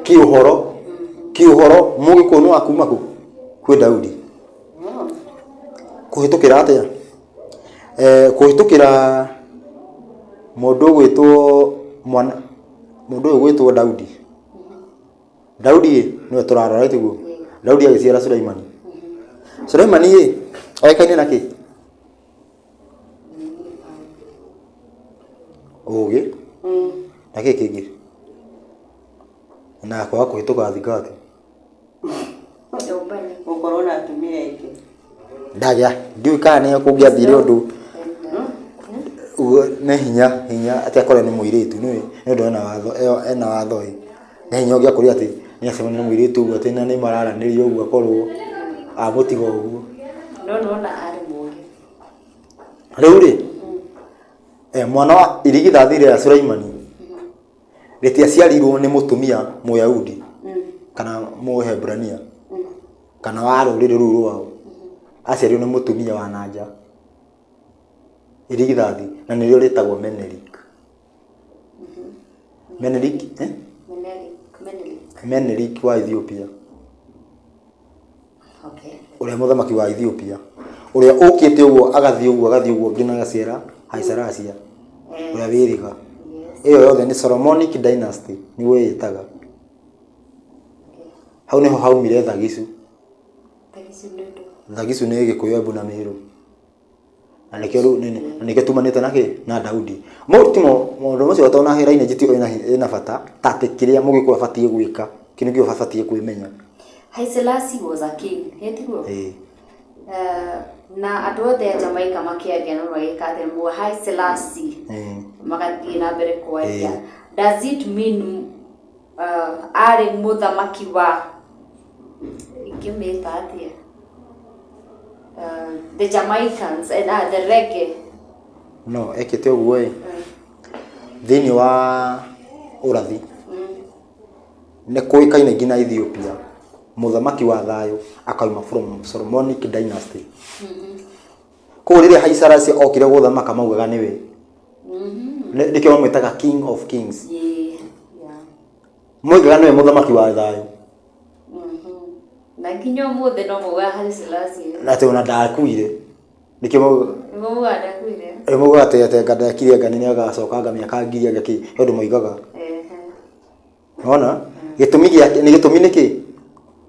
kĩũhoro, kĩũhoro Mũgĩkũyũ nĩ wa kuma kũ? Kwĩ Daudi. Kũhĩtũkĩra atĩa? Kũhĩtũkĩra mũndũ ũgwĩtwo mwana, mũndũ ũyũ ũgwĩtwo Daudi. Daudi ĩ, nĩwe tũrarora tiguo? Daudi agĩciara Sulaimani. Sulaimani ĩ, oĩkaine na kĩ? Ũgĩ na kĩ kĩngĩ? Na kwaga kũhĩtũka thigati. Gũkorwo na atumia aingĩ. Ndagĩa, ndiũĩ kana nĩ kũngĩathire ũndũ nĩ hinya hinya atĩ akorwo nĩ mũirĩtu nĩũĩ nĩ ũndũ ena watho ena watho ĩ, nĩ hinya ũngĩakorire atĩ nĩ acemania na mũirĩtu ũguo atĩ na nĩ mararanĩria ũguo akorwo amũtiga ũguo. No nĩwona arĩ mũgĩ. Rĩu rĩ, mwana wa irigithathi rĩa Sulaimani rĩtiaciarirwo nĩ mũtumia Mũyahudi kana Mũhebrania kana wa rũrĩrĩ rũu rwao, aciarirwo nĩ mũtumia wa na nja, irigithathi, na nĩrĩo rĩtagwo Menelik. Menelik, eh? Menelik. Menelik wa Ethiopia. Okay. Ũrĩa mũthamaki wa Ethiopia, ũrĩa ũkĩte ũguo agathiĩ ũguo agathiĩ ũguo nginya agaciara Haile Selassie, ũrĩa wĩrĩga. Ĩyo yothe nĩ Solomonic dynasty nĩguo ĩĩtaga. Hau nĩho haumire Thagicu. Thagicu nĩ ũndũ. Thagicu nĩ Gĩkũyũ, Embu na Mĩrũ. Na nĩkĩo rĩu na nĩkĩo tumanĩte na kĩ na Daudi. Mau timo maũndũ macio tondũ na lineage ti ĩna bata ta atĩ kĩrĩa Mũgĩkũyũ abatiĩ gwĩka, kĩu nĩkĩo abatiĩ kwĩmenya. Haile Selassie was a king, ĩ tiguo? Ĩĩ. Na andũ othe a Jamaica makĩaria no magĩka atĩ mũ Haile Selassie magathiĩ na mbere kwaria. Does it mean arĩ mũthamaki wa, ingĩmĩta atĩa? The Jamaicans and the reggae. No, ekĩte ũguo ĩ, thĩinĩ wa ũrathi nĩ kũĩkaine nginya Ethiopia, mũthamaki wa thayũ akauma from Solomonic dynasty. Koguo rĩrĩa Haile Selassie okire gũthamaka maugaga nĩwe. Nĩkĩo mamwĩtaga King of Kings. Moigaga nĩwe mũthamaki wa thayũ. Na nginya ũmũthĩ no maugaga Haile Selassie. Na atĩ ona ndakuire. Nĩkĩo maugaga ndakuire. Maugaga atĩ atĩ anga ndekire anga nĩ agacoka anga mĩaka ngiri anga kĩ, he ũndũ moigaga. Nĩwona? Gĩtũmi gĩake nĩ gĩtũmi nĩkĩ?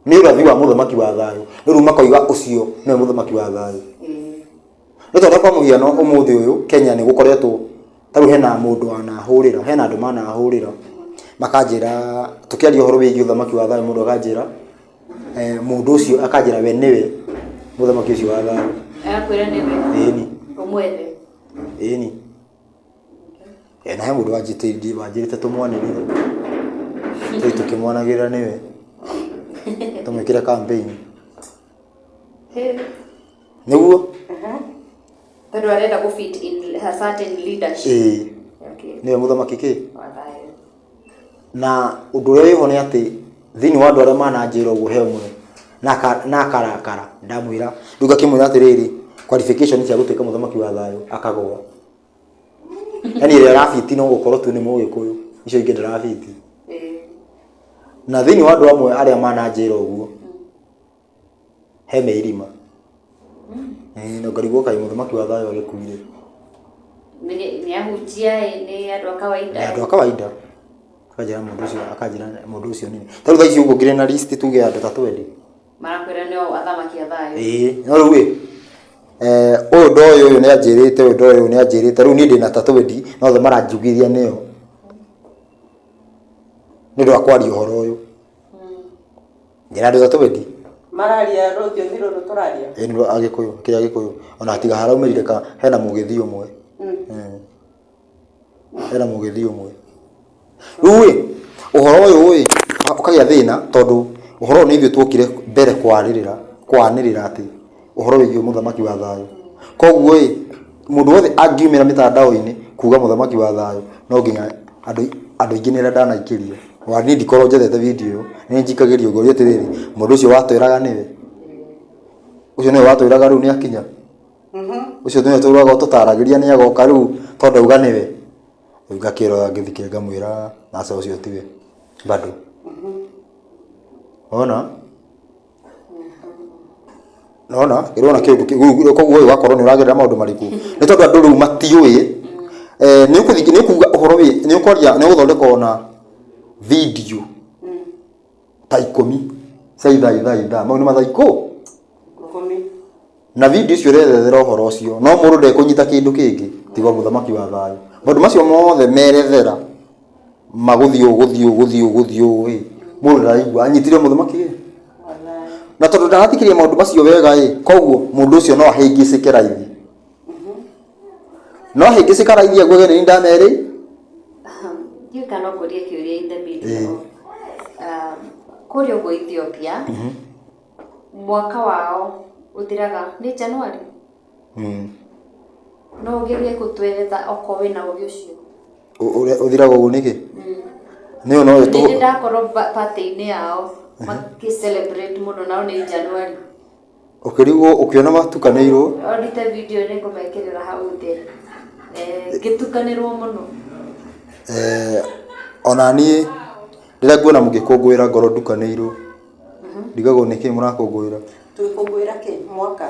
Nĩ ũrathi wa mũthamaki wa thayũ. Rĩu makoiga ũcio nĩwe mũthamaki wa thayũ. Nĩ tondũ kwa mũhiano ũmũthĩ ũyũ Kenya nĩ gũkoretwo ta rĩu hena mũndũ wanahũrĩra, hena andũ manahũrĩra makanjĩra tũkĩaria ũhoro wĩgiĩ ũthamaki wa thayũ mũndũ akanjĩra mũndũ ũcio akanjĩra we nĩwe mũthamaki ũcio wa thayũ. Agakwĩra nĩwe? Ĩni. Ũmwethe? Ĩni. Na he mũndũ wanjĩrĩte tũmwanĩrĩre, rĩu tũkĩmwanagĩrĩra nĩwe, tũmwĩkĩre campaign. Nĩguo? Tondũ arenda gũ fit in a certain leadership. Ĩĩ. Okay. Nĩwe mũthamaki kĩ? Wa thayũ. Na ũndũ ũrĩa wĩho nĩ atĩ thĩinĩ wa andũ arĩa mananjĩra ũguo he ũmwe. Na akarakara ndamwĩra rĩu ngakĩmwĩra atĩrĩrĩ, qualification cia gũtuĩka mũthamaki wa thayũ akagũa. Yani ĩrĩa arabiti no gũkorwo tu nĩ mũgĩkũyũ, icio ingĩ ndarabiti. Na thĩinĩ wa andũ amwe arĩa mananjĩra ũguo he meirima. Na ngarigwo kaĩ mũthamaki wa thayũ agĩkuire. Nĩ ahunjia ĩ, nĩ andũ a kawaida. Nĩ andũ a kawaida. Akanjĩra mũndũ ũcio, akanjĩra mũndũ ũcio nini. Ta rĩu thaa ici ũguo ngĩrĩ na list tuge ya andũ ta 20. Marakwĩra nĩo athamaki a thayũ. Ĩĩ, no rĩu ĩ, ũyũ ndoĩ ũyũ nĩ anjĩrĩte, ũyũ ndoĩ ũyũ nĩ anjĩrĩte, rĩu niĩ ndĩna ta 20 no othe maranjugithia nĩo. Nĩ ũndũ wa kwaria ũhoro ũyũ. Ndĩna andũ ta 20. Mararia rũthiomi rũrũ tũraria. Ĩĩ nĩ Agĩkũyũ, kĩrĩa Agĩkũyũ. Ona tiga haraumĩrire ka hena mũgĩthi ũmwe. Hena mũgĩthi ũmwe. Rĩu ĩ, ũhoro ũyũ ĩ, ũkagĩa thĩna tondũ ũhoro ũyũ nĩ ithuĩ tuokire mbere kwarĩrĩra, kwanĩrĩra atĩ ũhoro wĩgiĩ mũthamaki wa thayũ. Koguo ĩ, mũndũ wothe angiumĩra mĩtandao-inĩ kuga mũthamaki wa thayũ, no nginya andũ aingĩ nĩ arĩa ndanaikĩria. Wa niĩ ndikorwo njethete video ĩyo, nĩ njikagĩrio ngorio atĩrĩrĩ, mũndũ ũcio watwĩraga nĩwe. Ũcio nĩwe watwĩraga rĩu nĩ akinya. Ũcio nĩwe tũraga ũtũtaragĩria nĩ agoka rĩu tondũ auga nĩwe. Rĩu ngakĩrora ngĩthikĩrĩria ngamwĩra aca ũcio tiwe bado. Wona? Nona ĩrona kĩndũ kĩu koguo ũyũ ũgakorwo nĩ ũragerera maũndũ marĩkũ nĩ tondũ andũ rĩu matiũĩ nĩ ũkũthiĩ nĩ ũkuga ũhoro wĩ nĩ ũkwaria nĩ ũgũthondeka ona video ta 10 cia ithaa ithaa ithaa mau nĩ mathaa 10. Na video icio ũrerethera ũhoro ũcio no mũndũ ndekũnyita kĩndũ kĩngĩ tiga mũthamaki wa thayũ. Maũndũ macio mothe merethera magũthiĩ ũũ gũthiĩ ũũ gũthiĩ ũũ gũthiĩ ũũ ĩ mũndũ ndaraigua anyitire mũthamaki ĩ na tondũ ndarathikĩrĩria maũndũ macio wega ĩ koguo mũndũ ũcio no ahĩngĩcĩke raithi. No ahĩngĩcĩka raithi aguage nĩ ndamerĩ. Ndiũĩ kana no ngũrie kĩũria in the middle. Kũrĩa ũguo Ethiopia mwaka wao ũthiraga nĩ January. No ũgerie gũtweretha okorwo wĩna ũgĩ ũcio. Ũthiraga ũguo nĩkĩ? Nĩ no Nĩ ndakorwo party-inĩ yao makĩ celebrate mũno nao nĩ January. Ũkĩrigwo ũkĩona matukanĩirwo. Ondite video nĩ ngũmekĩrĩra hau thĩ. Ngĩtukanĩrwo mũno. Ona niĩ rĩrĩa nguona mũgĩkũngũĩra ngorwo ndukanĩirwo. Ndigagwo nĩkĩ mũrakũngũĩra. Tũgĩkũngũĩra kĩ mwaka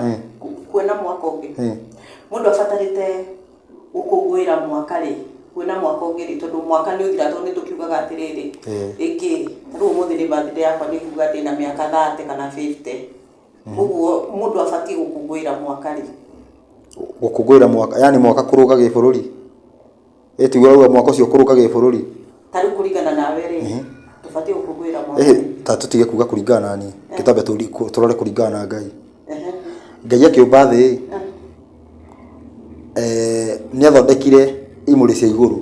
kuona mwaka ũngĩ. Mũndũ abatarĩte gũkũngũĩra mwaka rĩ kuona mwaka ũngĩ rĩ tondũ mwaka nĩ ũthira tondũ nĩ tũkiugaga atĩrĩrĩ rĩngĩ rĩu ũmũthĩ nĩ birthday yakwa nĩ nguga ndĩna mĩaka 30 kana 50. Ũguo mũndũ abatiĩ gũkũngũĩra mwaka rĩ. Gũkũngũĩra mwaka yani mwaka kũrũga gĩbũrũri. Ĩtiguo ũrauga mwaka ũcio kũrũga gĩbũrũri. Ta rĩu kũringana nawe rĩ tũbatiĩ gũkũngũĩra mwaka. Ta tũtige kuga kũringana na niĩ kĩtambe tũrore kũringana na Ngai. Ngai akĩũmba thĩ nĩ athondekire imũrĩ cia igũrũ.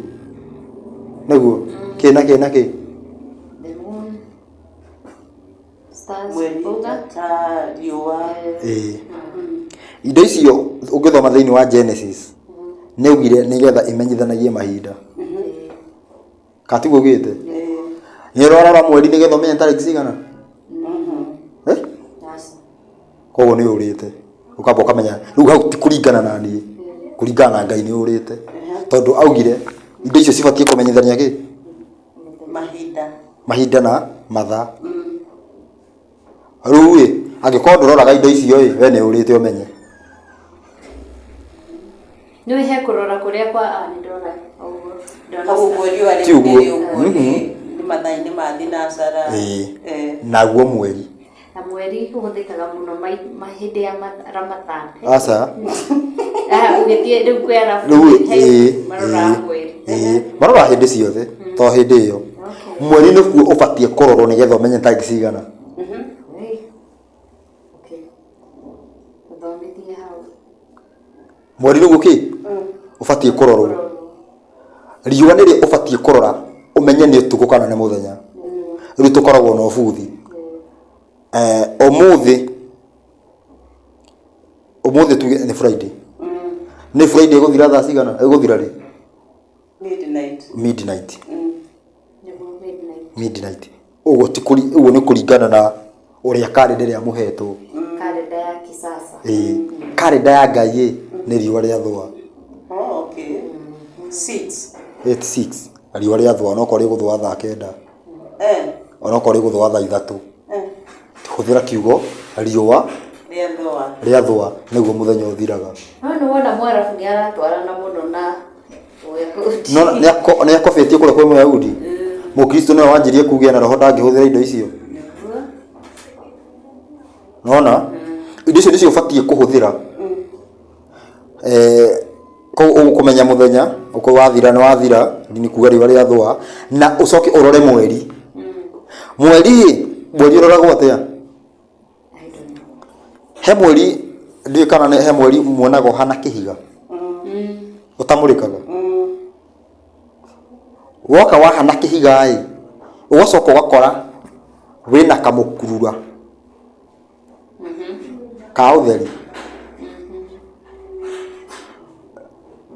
Nĩguo kĩ na kĩ na kĩ. The moon, stars, Mweri, njata, riũa. Indo icio ũngĩthoma thĩinĩ wa Genesis nĩ augire nĩgetha imenyithanagie mahinda. Katiguo ugĩte? Nĩ ũrarora mweri nĩgetha ũmenye tarĩki cigana? Koguo nĩ ũrĩte. Ũkamba ũkamenya rĩu hau ti kũringana na niĩ. Kũringana na Ngai nĩ ũrĩte. Tondũ augire indo icio cibatiĩ kũmenyithania kĩ? Mahinda. Mahinda na mathaa. Rĩu ĩ angĩkorwo ndũroraga indo icio ĩ we nĩ ũrĩte ũmenye. Nĩ he kũrora kũrĩa kwa nĩ ndona ũguo. Ndona Koguo riũa Ti ũguo. rĩrĩ ũguo nĩ mathaa-inĩ ma thinacara. Naguo mweri. Na mweri ũhũthĩkaga mũno hĩndĩ ya Ramadhan. Aca. Ũgĩthiĩ rĩu kwĩ Arabu maroraga mweri. Maroraga hĩndĩ ciothe to hĩndĩ ĩyo. Mweri nĩguo ũbatiĩ kũrorwo nĩgetha ũmenye tarĩki cigana. Thomithie hau. Mweri nĩguo kĩ? Ũbatiĩ kũrorwo. Riũa nĩrĩo ũbatiĩ kũrora ũmenye nĩ ũtukũ kana nĩ mũthenya. Rĩu tũkoragwo na ũbuthi. Ũmũthĩ ũmũthĩ tuge nĩ Friday. Nĩ Friday ĩgũthira thaa cigana? Ĩgũthira rĩ? Midnight. Midnight. Nĩguo midnight. Midnight. Ũguo ti ũguo nĩ kũringana na Ũrĩa karenda ĩrĩa mũhetwo. Karenda ya kisasa. Ĩĩ, karenda ya Ngai ĩ nĩ riũa rĩathũa. Oh, okay. Six. 86 riũa rĩathũa, onokorwo rĩgũthũa thaa 9. Onokorwo rĩgũthũa thaa 3. Hũthĩra kiugo riũa Rĩathũa. Rĩathũa nĩguo mũthenya ũthiraga. No nĩ wona Mwarabu nĩ aratwarana mũno na Ũyahudi. No nĩ akobĩtie kũrĩa kwĩ Mũyahudi. Mũkristo nĩwe wanjirie kugia na roho ndangĩhũthĩra indo icio. Nĩguo. Nona indo icio nĩcio ũbatiĩ kũhũthĩra. Koguo ũkũmenya mũthenya ũkorwo wathira nĩ wathira, nĩ kuga riũa rĩathũa, na ũcoke ũrore mweri. Mweri ĩ, mweri ũroragwo atĩa? I don't know. He mweri ndiũĩ kana nĩ he mweri muonaga ũhana kĩhiga ũtamũrĩkaga. Woka wahana kĩhiga ĩ, ũgacoka ũgakora wĩna kamũkurura ka ũtheri.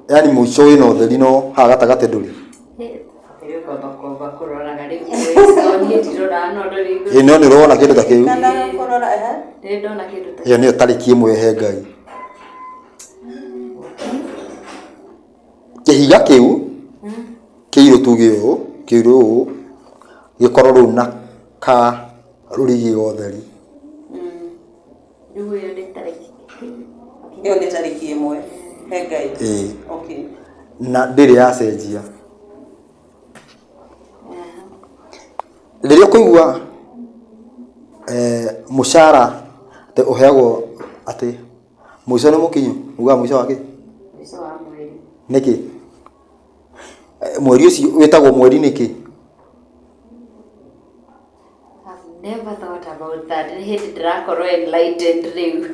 Yaani mũico wĩna ũtheri no haha gatagatĩ ndũrĩ. Rĩu kwamba kwamba kũroraga rĩu no niĩ ndiroraga no ndũrĩ. Ĩ no nĩ ũrona kĩndũ ta kĩu. Kana kũrora ehe. Ndĩrĩ ndona kĩndũ ta Ĩyo nĩyo tarĩki ĩmwe he Ngai. Kĩhiga kĩu kĩirũ tuge ũũ, kĩirũ ũũ, gĩkorwo rĩu na ka rũrigi ga ũtheri. Rĩu ĩyo nĩ tarĩki. Ĩyo nĩ tarĩki ĩmwe he Ngai. Ĩĩ. Okay. Na ndĩrĩ yacenjia. Rĩrĩa ũkũigua mũcara atĩ ũheagwo atĩ mũico nĩ mũkinyu, ugaga mũico wa kĩ? Mũico wa mweri. Nĩkĩ? Mweri ũcio wĩtagwo mweri nĩkĩ? I've never thought about that. Nĩ hĩndĩ ndĩrakorwo enlightened rĩu.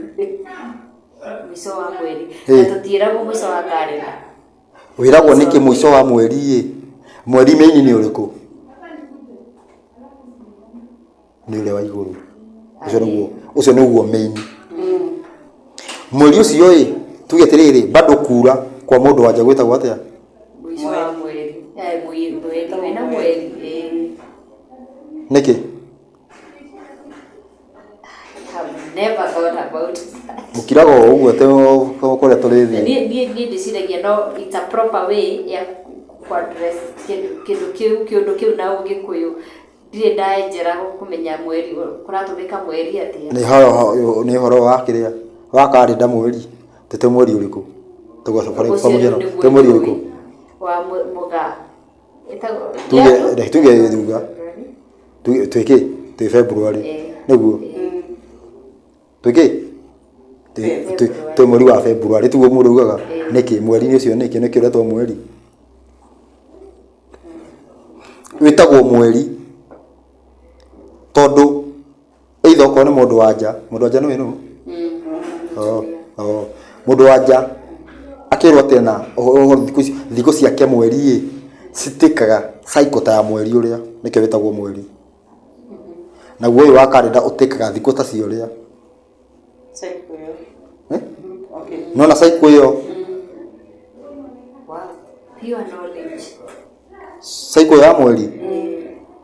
Mũico wa mweri. Ĩĩ. Na tũtiĩragwo mũico wa karenda. Wĩragwo nĩkĩ mũico wa mweri ĩ? Mweri main nĩ ũrĩkũ? Nĩ ũrĩa wa igũrũ. Ũcio nĩguo, ũcio nĩguo main. Mweri ũcio ĩ, tuge atĩrĩrĩ, bado kura kwa mũndũ wa nja gwĩtagwo atĩa? Mũico wa mweri. Mweri wĩna mweri. Ĩĩ. Nĩkĩ? I've never thought about that. Mũkiraga o ũguo atĩ kũrĩa tũrĩthiĩ. Niĩ ndĩciragia no it's a proper way ya ku address kĩndũ kĩu, kĩũndũ kĩu na Ũgĩkũyũ. Ndirĩ ndaenjera kũmenya mweri kũratũmĩka mweri atĩa. Nĩ ũhoro, nĩ ũhoro wa kĩrĩa wa karenda mweri, tũtĩ mweri ũrĩkũ? Kwa mũhiano, twĩ mweri ũrĩkũ? Wa mũgaa. Tuge, reke tuge thutha. Twĩ kĩ? Twĩ February. Nĩguo? Twĩ kĩ? Twĩ mweri wa February, tiguo mũndũ augaga? Nĩkĩ? Mweri-inĩ ũcio nĩkĩ? Nĩkĩ ũretwo mweri? Wĩtagwo mweri tondũ either okorwo nĩ mũndũ wa nja, mũndũ wa nja nĩũĩ nũ? Mũndũ wa nja akĩrwo atĩ ena thikũ ciake mweri ĩ, citĩkaga cycle ta ya mweri ũrĩa, nĩkĩo wĩtagwo mweri. Naguo ũyũ wa karenda ũtĩkaga thikũ ta cia ũrĩa. Cycle ĩyo. Okay. Nĩwona cycle ĩyo? Wow. Pure knowledge. Cycle ya mweri?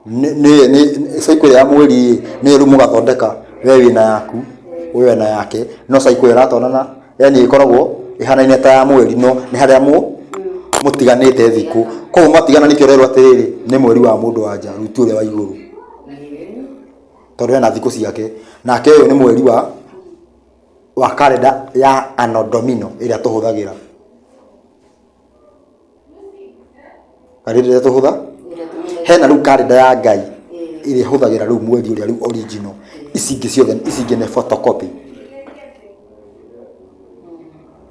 Nĩ cycle ya mweri ĩ, nĩyo rĩu mũgathondeka we wĩna yaku, ũyũ ena yake, no cycle ĩyo ĩratwarana, yani ĩkoragwo ĩhanaine ta ya mweri no nĩ harĩa mũtiganĩte thikũ. Koguo mwatigana nĩkĩo ũrerwo atĩrĩrĩ, nĩ mweri wa mũndũ wa nja, rĩu ti ũrĩa wa igũrũ. Tondũ ena thikũ ciake. Nake ũyũ nĩ mweri wa karenda ya Anno Domini ĩrĩa tũhũthagĩra. Karenda ĩrĩa tũhũtha? Hena rĩu karenda ya Ngai ĩrĩa ĩhũthagĩra rĩu mweri ũrĩa rĩu original. Ici ingĩ ciothe, ici ingĩ nĩ photocopy.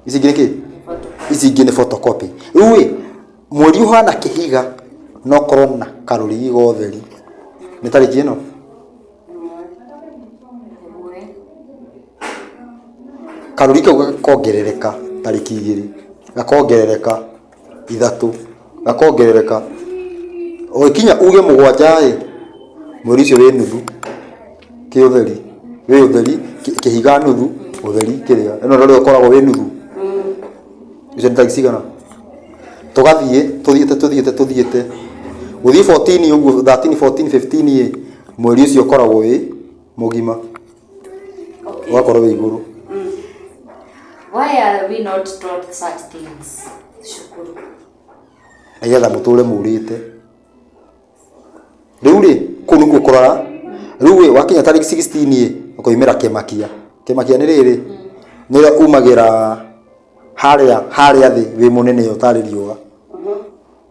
Ici ingĩ nĩ kĩ? Ici ingĩ nĩ photocopy. Rĩu ĩ, mweri ũhana kĩhiga no ũkorwo na karũrigi ga ũtheri. Nĩ tarĩki ĩno? Karũrigi kau gakongerereka tarĩki 2, gakongerereka 3, gakongerereka. Ũgĩkinya uge 7 ĩ, mweri ũcio wĩ nuthu kĩũtheri, wĩ ũtheri, kĩhiga nuthu, ũtheri kĩrĩa. Ĩno nĩ ũrĩa ũkoragwo wĩ nuthu. Icio nĩ tarĩki cigana? Tũgathiĩ tũthiĩte tũthiĩte tũthiĩte. Gũthiĩ 14 ũguo, 13, 14, 15 ĩ, mweri ũcio ũkoragwo wĩ Mũgima. Ũgakorwo wĩ igũrũ. Why are we not taught such things cukuru? Nĩgetha mũtũre mũrĩte. Rĩu rĩ, kũu nĩkuo kũrora. Rĩu ĩ, wakinya tarĩki 16 ĩ, ũkoimĩra kĩmakia. Kĩmakia nĩ rĩrĩ, nĩ ũrĩa umagĩra harĩa harĩa thĩ wĩ mũnene ũtarĩ riũa.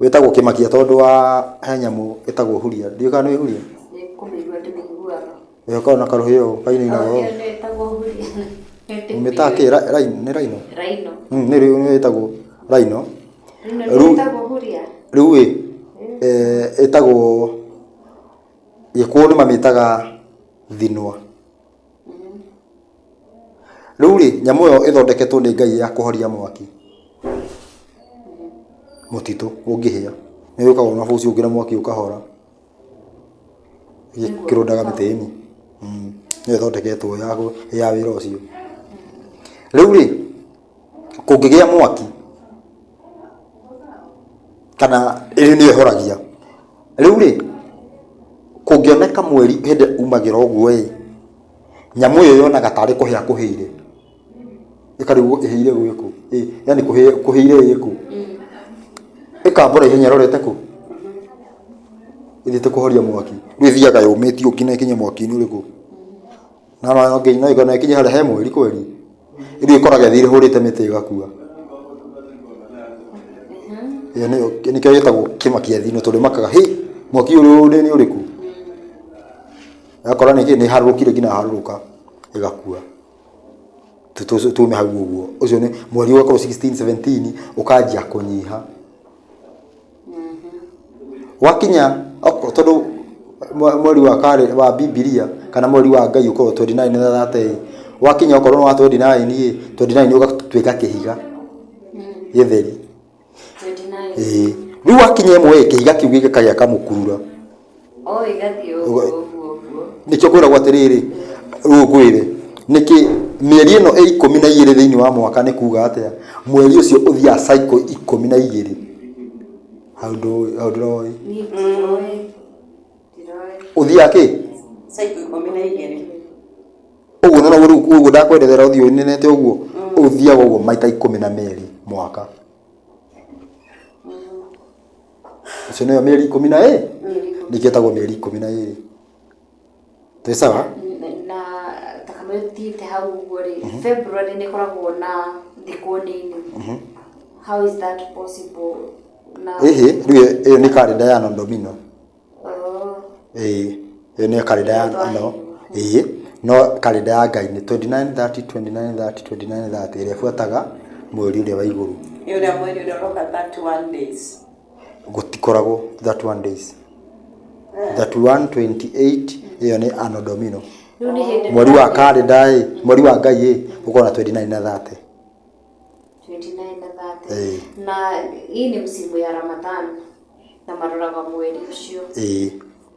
Wĩtagwo kĩmakia tondũ wa he nyamũ ĩtagwo huria. Ndiũĩ kana nĩ huria. Nĩ kũmĩigua ndĩmĩiguaga. Ĩyo ĩkoragwo na karũhĩa ũũ kainainaga Ĩyo ũũ. nĩ ĩtagwo huria. Ũmĩtaga kĩ? Nĩ rhino? Rhino. Nĩ nĩ ĩtagwo rhino. Rhino nĩ ĩtagwo huria. Rĩu ĩ, ĩtagwo Gĩkũyũ nĩ mamĩtaga thinwa. Rĩu rĩ, nyamũ ĩyo ĩthondeketwo nĩ Ngai ya kũhoria mwaki mũtitũ ũngĩhĩa, nĩ yũkaga na bũci ũngĩ na mwaki ũkahora, ĩkĩrũndaga mĩtĩ-inĩ. Nĩyo ĩthondeketwo ya wĩra ũcio. Rĩu rĩ, kũngĩgĩa mwaki kana ĩyo nĩyo ĩhoragia. Rĩu rĩ, kũngĩoneka mweri hĩndĩ umagĩra ũguo ĩ, nyamũ ĩyo yonaga tarĩ kũhĩa kũhĩire, ĩkarigwo ĩhĩire gwĩkũ, yaani kũhĩire ĩkũ, ĩkambũra ihenya ĩrorete kũ? Ĩthiĩte kũhoria mwaki, rĩu ĩthiaga yũmĩtie ũũ nginya ĩkinye mwaki-inĩ ũrĩkũ? Na no no ĩkinye harĩa he mweri kweri, rĩu ĩkoraga ĩthiĩ ĩhũrĩte mĩtĩ ĩgakua. Ĩyo nĩyo nĩkĩo gĩtagwo kĩmakia thino tondũ ĩmakaga hĩ mwaki ũyũ nĩ ũrĩkũ? Ĩgakora nĩkĩ nĩ ĩharũrũkire nginya harũrũka ĩgakua. Tume hau ũguo ũcio nĩ mweri ũgakorwo 16 17 ũkanjia kũnyiha. Wakinya tondũ mweri wa karĩ wa Bibilia kana mweri wa Ngai ũkoragwo 29 na 30 ĩ, wakinya okorwo nĩ wa 29 ĩ, 29 ũgatuĩka kĩhiga gĩtheri. 29. Ĩĩ. Rĩu wakinya ĩmwe ĩ, kĩhiga kĩu gĩkagĩa kamũkurura. O ĩgathiĩ ũguo ũguo ũguo. Nĩkĩo kwĩragwo atĩrĩrĩ, rĩu ngwĩre, nĩkĩ mĩeri ĩno ĩ 12 thĩinĩ wa mwaka nĩ kuga atĩa? Mweri ũcio ũthiaga cycle 12. Hau ndũĩ, hau ndũroĩ. Niĩ ndiroĩ. Ndiroĩ. Ũthiaga kĩ? Cycle 12. Ũguo nĩ ũguo rĩu ũguo ndakwerethera ũthiĩ ũnenete ũguo, ũthiaga ũguo maita 12 mwaka. Ũcio nĩyo mĩeri 12, nĩkĩo ĩtagwo mĩeri 12. Twĩ sawa? Na ta kamwe ũthiĩte hau ũguo rĩ, February nĩ ĩkoragwo na thikũ nini. How is that possible? Na Ĩhĩ, rĩu ĩyo nĩ karenda ya Nondomino. Oh. Ĩĩ, ĩyo nĩyo karenda ya no, ĩĩ, no karenda ya Ngai nĩ 29 30 29 30 29 30 ĩrĩa ĩbuataga mweri ũrĩa wa igũrũ. Ĩ ũrĩa mweri ũrĩa ũroka 31 days. Gũtikoragwo 31 days. 31 28 ĩyo nĩ Anno Domino. Rĩu nĩ hĩndĩ Mweri wa karenda ĩ, mweri wa Ngai ĩ, ũkoragwo na 29 na 30. 29 na 30. Ĩĩ. Na hii ni msimu ya Ramadhan na maroraga mweri ũcio. Ĩĩ.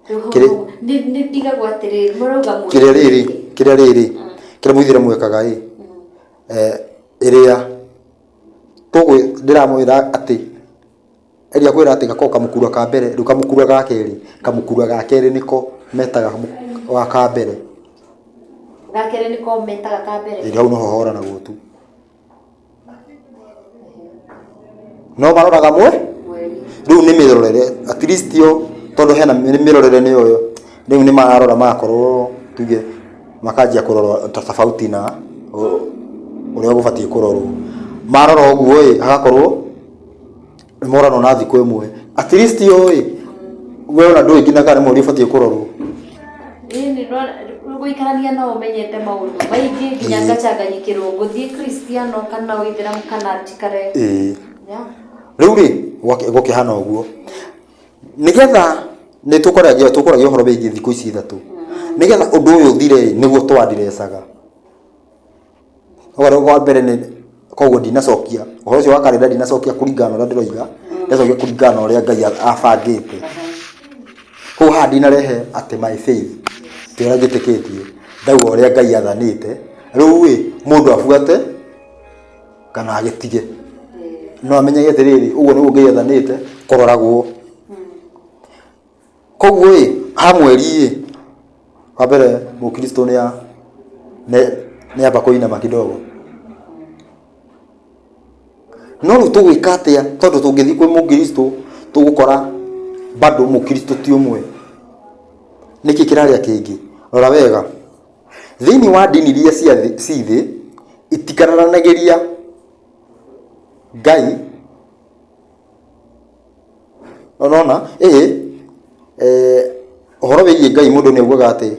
Rĩu hau nĩ ndigagwo atĩrĩrĩ, marauga mweri Kĩrĩa rĩrĩ, kĩrĩa rĩrĩ, kĩrĩa mũithĩramu mwĩkaga ĩ, ĩrĩa tũgwĩ ndĩramwĩra atĩ ĩrĩa kwĩra atĩ gakoragwo kamũkura ka mbere, rĩu kamũkura ga kerĩ, kamũkura ga kerĩ nĩko metaga wa ka mbere. Ga kerĩ nĩko metaga ka mbere. Ĩĩ hau noho horanagwo tu. No maroraga mwe rĩu nĩ mĩrorere at least yo tondũ hena nĩ mĩrorere nĩyo yo rĩu nĩ mararora magakorwo tuge makanjia kũrora ta tofauti na ũrĩa gũbatiĩ kũrorwo. Marora ũguo ĩ hagakorwo nĩ moranwo na thikũ ĩmwe. At least yo ĩ we ona ndũĩ nginya kana nĩ mweri ũbatiĩ kũrorwo. Ĩni gũikarania no ũmenyete maũndũ maingĩ nginya ngacanganyikĩrwo ngũthiĩ Kristiano kana ũithĩramu kana njikare. Ĩĩ. Yeah. Rĩu rĩ gũkĩhana ũguo nĩgetha nĩ tũkoragia tũkoragia ũhoro wĩgiĩ thikũ ici ithatũ nĩgetha ũndũ ũyũ ũthire ĩ, nĩguo twandirecaga ũhoro wa mbere nĩ koguo ndinacokia ũhoro ũcio wa karenda ndinacokia kũringana na ũrĩa ndĩroiga ndacokia kũringana na ũrĩa Ngai abangĩte. Koguo haha ndinarehe atĩ my faith ti ũrĩa njĩtĩkĩtie ndauga ũrĩa Ngai athanĩte rĩu ĩ mũndũ abuate kana agĩtige no amenyage atĩrĩrĩ ũguo nĩguo Ngai athanĩte kũroragwo. Koguo ĩ ha mweri ĩ Wa mbere mũkristo nĩ nĩ amba kũinama kidogo. No rĩu tũgwĩka atĩa tondũ tũngĩthiĩ kwĩ mũkristo tũgũkora bado mũkristo ti ũmwe. Nĩkĩ kĩrarĩa kĩngĩ? Rora wega. Thĩinĩ wa ndini iria cia thĩ ci thĩ itikararanagĩria Ngai. Ũrona ĩĩ ũhoro wĩgiĩ Ngai mũndũ nĩ augaga atĩ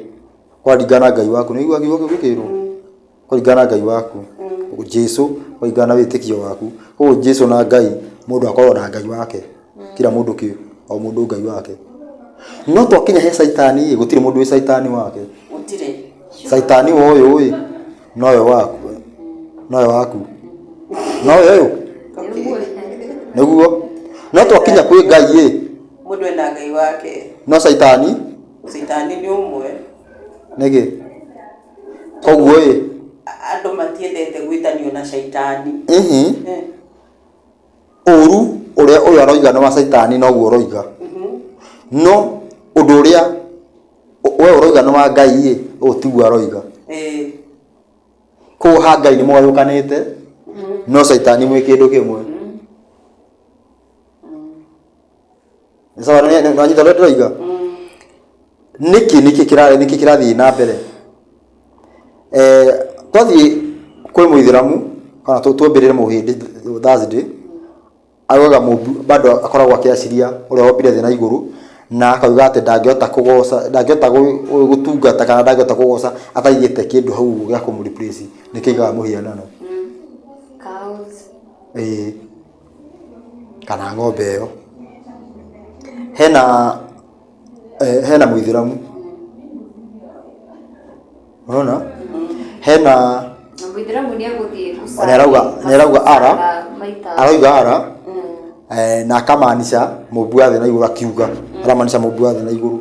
kwaringana na Ngai waku. Nĩ ũiguaga kiugo kĩu gĩkĩrwo? Kũringana na Ngai waku. Jesu kũringana na wĩtĩkio waku. Koguo Jesu na Ngai mũndũ akoragwo na Ngai wake. Kila mũndũ o mũndũ Ngai wake. No twakinya he caitani ĩ, gũtirĩ mũndũ wĩ caitani wake. Gũtirĩ. Caitani wa ũyũ ĩ, nowe waku. Nowe waku. Nowe ũyũ. Nĩguo. No twakinya kwĩ Ngai ĩ, Mũndũ ena Ngai wake. No caitani? Caitani nĩ ũmwe. Nĩkĩ? Koguo ĩ. Andũ matiendete gwĩtanio na caitani. Ũru ũrĩa ũyũ aroiga nĩ wa caitani noguo ũroiga. No ũndũ ũrĩa we ũroiga nĩ wa Ngai ĩ, ũyũ tiguo aroiga. Koguo ha Ngai nĩ mũgayũkanĩte, no caitani mwĩ kĩndũ kĩmwe. Sawa, nĩ wanyita ũrĩa ndĩroiga? Nĩkĩ nĩkĩ nĩkĩ kĩrathiĩ na mbere? Twathiĩ kwĩ mũithĩramu kana twambĩrĩre mũhĩndĩ Thursday, augaga bado akoragwo akĩaciria ũrĩa wombire thĩ na igũrũ, na akauga atĩ ndangĩhota kũgoca, ndangĩhota gũtungata kana ndangĩhota kũgoca ataigĩte kĩndũ hau ũguo gĩa kũmũ replace, nĩkĩo aigaga mũhianano. Cows. Ĩĩ. Kana ng'ombe ĩyo. Hena hena mũithĩramu. Ũrona? Hena Mũithĩramu nĩ egũthiĩ nĩ arauga nĩ arauga ara arauga ara na akamaanisha mũmbi wa thĩ na igũrũ akiuga aramaanisha mũmbi wa thĩ na igũrũ.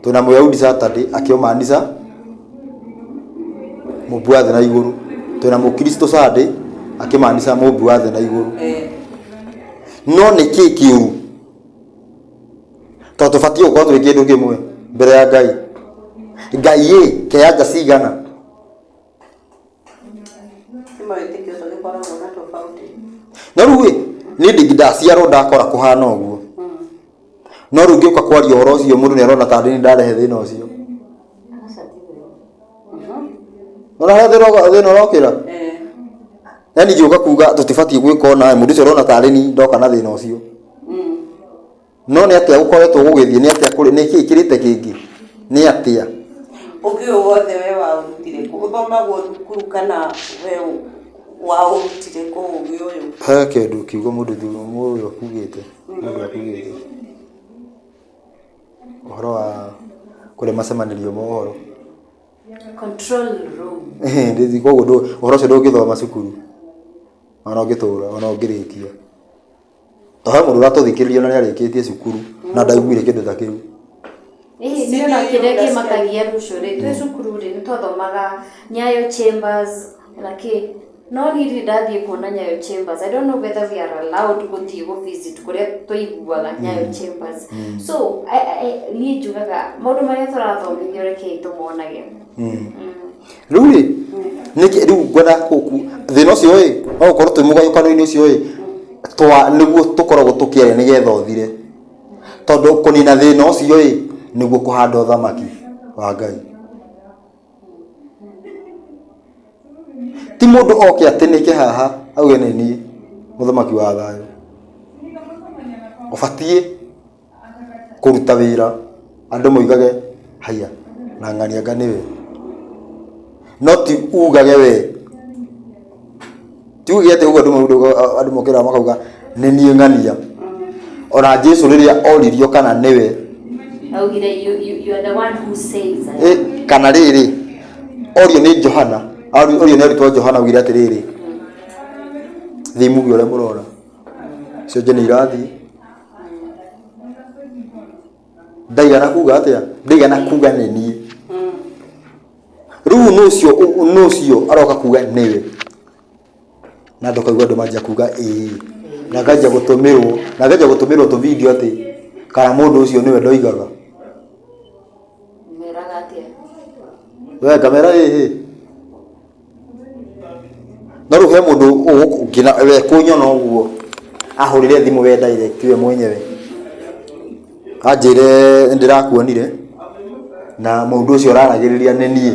Twĩna Mũyahudi Saturday akĩũmaanisha mũmbi wa thĩ na igũrũ. Twĩna Mũkristo Sunday akĩmaanisha mũmbi wa thĩ na igũrũ. No nĩ kĩĩ kĩũru? Tondũ tũbatiĩ gũkorwo twĩ kĩndũ kĩmwe mbere ya Ngai. Ngai ĩ keanja cigana? No rĩu ĩ, niĩ ndindaciarwo ndakora kũhana ũguo. No rĩu ngĩũka kwaria ũhoro ũcio mũndũ nĩ arona ta niĩ ndarehe thĩna ũcio. Nĩwona harĩa thĩna ũrokĩra? Yaani ngĩũka kuga tũtibatiĩ gwĩka ũna mũndũ ũcio arona tarĩ niĩ ndoka na thĩna ũcio. No nĩ atĩa gũkoretwo gũgĩthiĩ, nĩ atĩa kũrĩ, nĩ kĩĩ kĩrĩte kĩngĩ? Nĩ atĩa? Ũgĩ ũyũ wothe we waũrutire kũ? Ũthomagwo thukuru kana we waũrutire kũ ũgĩ ũyũ? He kĩndũ kiugo mũndũ ũyũ akugĩte, mũndũ akugĩte. Ũhoro wa kũrĩa macemanĩrio ma ũhoro. Control room. Koguo ũhoro ũcio ndũngĩthoma cukuru, ona ũngĩtũra, ona ũngĩrĩkia. To he mũndũ ũratũthikĩrĩria na nĩarĩkĩtie cukuru na ndaiguire kĩndũ ta kĩu. Ĩĩ niĩ ona kĩrĩa kĩmakagia rũciũ rĩ, twĩ cukuru rĩ, nĩ twathomaga Nyayo Chambers na kĩ. No niĩ ndirĩ ndathiĩ kuona Nyayo Chambers. I don't know whether we are allowed gũthiĩ gũ visit kũrĩa tũiguaga Nyayo Chambers. So, niĩ njugaga maũndũ marĩa tũrathomithio rekei tũmonage. Rĩu rĩ, nĩkĩ rĩu ngwenda thĩna ũcio ĩ, no gũkorwo twĩ mũgayũkano-inĩ ũcio ĩ, twa nĩguo tũkoragwo tũkĩaria nĩgetha ũthire. Tondũ kũnina thĩna ũcio ĩ, nĩguo kũhanda ũthamaki wa Ngai. Ti mũndũ oke atĩnĩke haha auge nĩ niĩ mũthamaki wa thayũ. Ũbatiĩ kũruta wĩra andũ moigage haiya na ng'ania anga nĩwe. No ti ugage we. Ti uge atĩ ũguo andũ mokĩraga makauga nĩ niĩ ng'ania. Ona Jesu rĩrĩa oririo kana nĩwe Augire you are the one who says I am. Kana rĩrĩ orio nĩ Johana, orio nĩ arutwo a Johana augire atĩrĩrĩ, thiĩ muge ũrĩa mũrona, cionje nĩ irathiĩ. Ndaigana kuga atĩa? Ndaigana kuga nĩ niĩ. Rĩu nũ ũcio nũ ũcio aroka kuga nĩwe? Na andũ kaigua andũ manjia kuga ĩĩ. Na nganjia gũtũmĩrwo, na nganjia gũtũmĩrwo tũ video atĩ kana mũndũ ũcio nĩwe ndoigaga. Meraga atĩa? We ngamera ĩhĩ no rĩu he mũndũ nginya we kũnyona ũguo ahũrire thimũ we direct we mwenyewe anjĩre nĩndĩrakuonire na mũndũ ũcio ũraragĩrĩria nĩ niĩ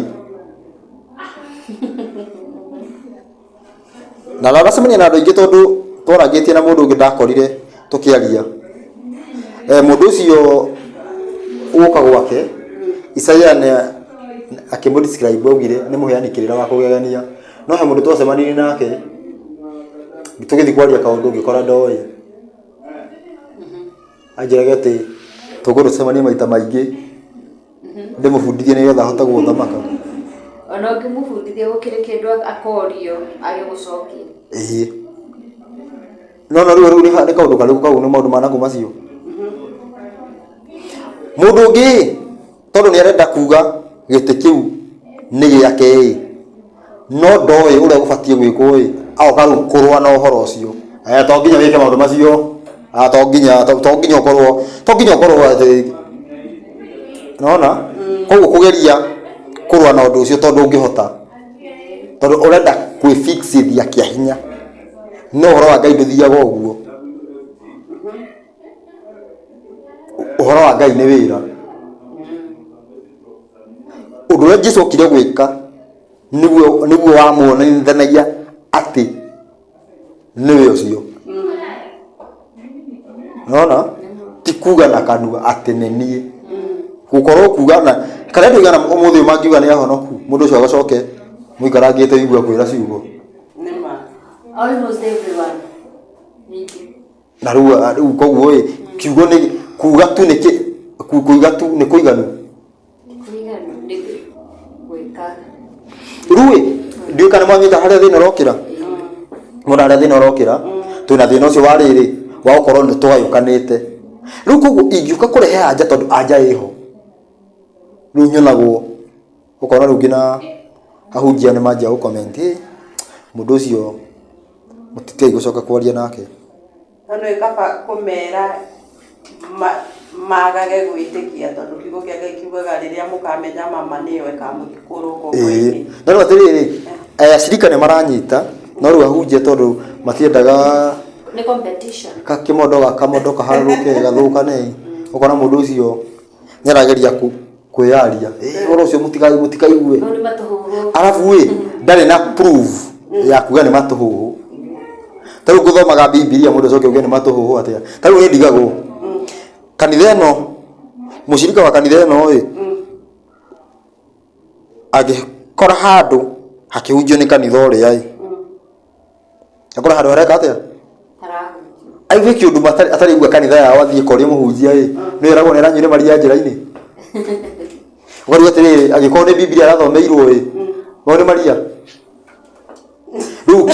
na ndacemania na andũ aingĩ tondũ twarangĩtie na mũndũ ũngĩ ndakorire tũkĩaria. Mũndũ ũcio gũka gwake Isaiah nĩ akĩmũ describe augire nĩ mũheani kĩrĩra wa kũgegania. No he mũndũ twacemanirie nake tũgĩthiĩ kwaria kaũndũ ngĩkora ndoĩ. Anjĩraga atĩ tũgũrũ tũcemanie maita maingĩ ndĩmũbundithie nĩgetha ahote gũthamaka. Ona ũngĩmũbundithia gũkĩrĩ kĩndũ akorio age gũcokia. Ĩĩ. No no rĩu rĩu nĩ kaũndũ karĩkũ kau nĩ maũndũ ma nakũ macio. Mũndũ ũngĩ tondũ nĩ arenda kuga gĩtĩ kĩu nĩ gĩake ĩ, no ndoĩ ũrĩa gũbatiĩ gwĩkwo ĩ, agoka rĩu kũrũa na ũhoro ũcio. Eh, to nginya wĩke maũndũ macio, ah, to nginya ũkorwo to nginya ũkorwo atĩ nona koguo kũgeria kũrũa na ũndũ ũcio tondũ ũngĩhota tondũ ũrenda kwĩfixithia kĩa hinya no ũhoro wa Ngai ndũthiaga ũguo. Ũhoro wa Ngai nĩ wĩra. Ũndũ ũrĩa Jesu okire gwĩka nĩguo wamuonithanagia atĩ nĩwe ũcio. Nona ti kuga na kanua atĩ nĩ niĩ. Gũkorwo kuga na kana andũ aigana ũmũthĩ ũyũ mangiuga nĩ ahonoku mũndũ ũcio agacoke mũikarangĩte ũigue kwĩra ciugo. Nĩma. Almost everyone. Ningĩ. Na rĩu koguo ĩ kiugo nĩ kuga tu nĩ kĩ kuiga tu nĩ kũiganu. Kũiganu nĩ gwĩka. Rĩu ĩ ndiũĩ kana mwanyita harĩa thĩna ũrokĩra. Mwona harĩa thĩna ũrokĩra twĩna thĩna ũcio wa rĩrĩ wa gũkorwo nĩ tũgayũkanĩte. Rĩu koguo ingiũka kũrehe anja tondũ anja ĩho rĩu nyonagwo ũkona rĩu nginya ahunjia nĩ manjia gũ comment ĩ mũndũ ũcio mũtitigai gũcoka kwaria nake. No nĩ kaba kũmera magage gwĩtĩkia tondũ kiugo kĩa Ngai kiugaga rĩrĩa mũkamenya mama nĩyo ĩkamũkũrwo ngombo-inĩ. No rĩu atĩrĩrĩ, acirika nĩ maranyita no rĩu ahunjia tondũ matiendaga Nĩ competition. kĩmondo gaka kamondo kaharũrũke gathũkane ũkona mũndũ ũcio nĩ arageria kwĩyaria ũhoro ũcio mũtikaigue. Mau nĩ matũhũhũ. Arabu ĩ ndarĩ na proof ya kuga nĩ matũhũhũ. Ta rĩu ngũthomaga Bibilia mũndũ acoke auge nĩ matũhũhũ atĩa? Ta rĩu niĩ ndigagwo kanitha ĩno mũcirika wa kanitha ĩno ĩ angĩkora handũ hakĩhunjio nĩ kanitha ũrĩa ĩ akora handũ hareka atĩa Harahunjio. aigue kĩũndũ atarĩ igua kanitha yao athiĩ korie mũhunjia ĩ nĩ eragwo nĩ aranyuire maria njĩra-inĩ ũkaigua atĩrĩrĩ angĩkorwo nĩ Bibilia arathomeirwo ĩ mau nĩ maria rĩu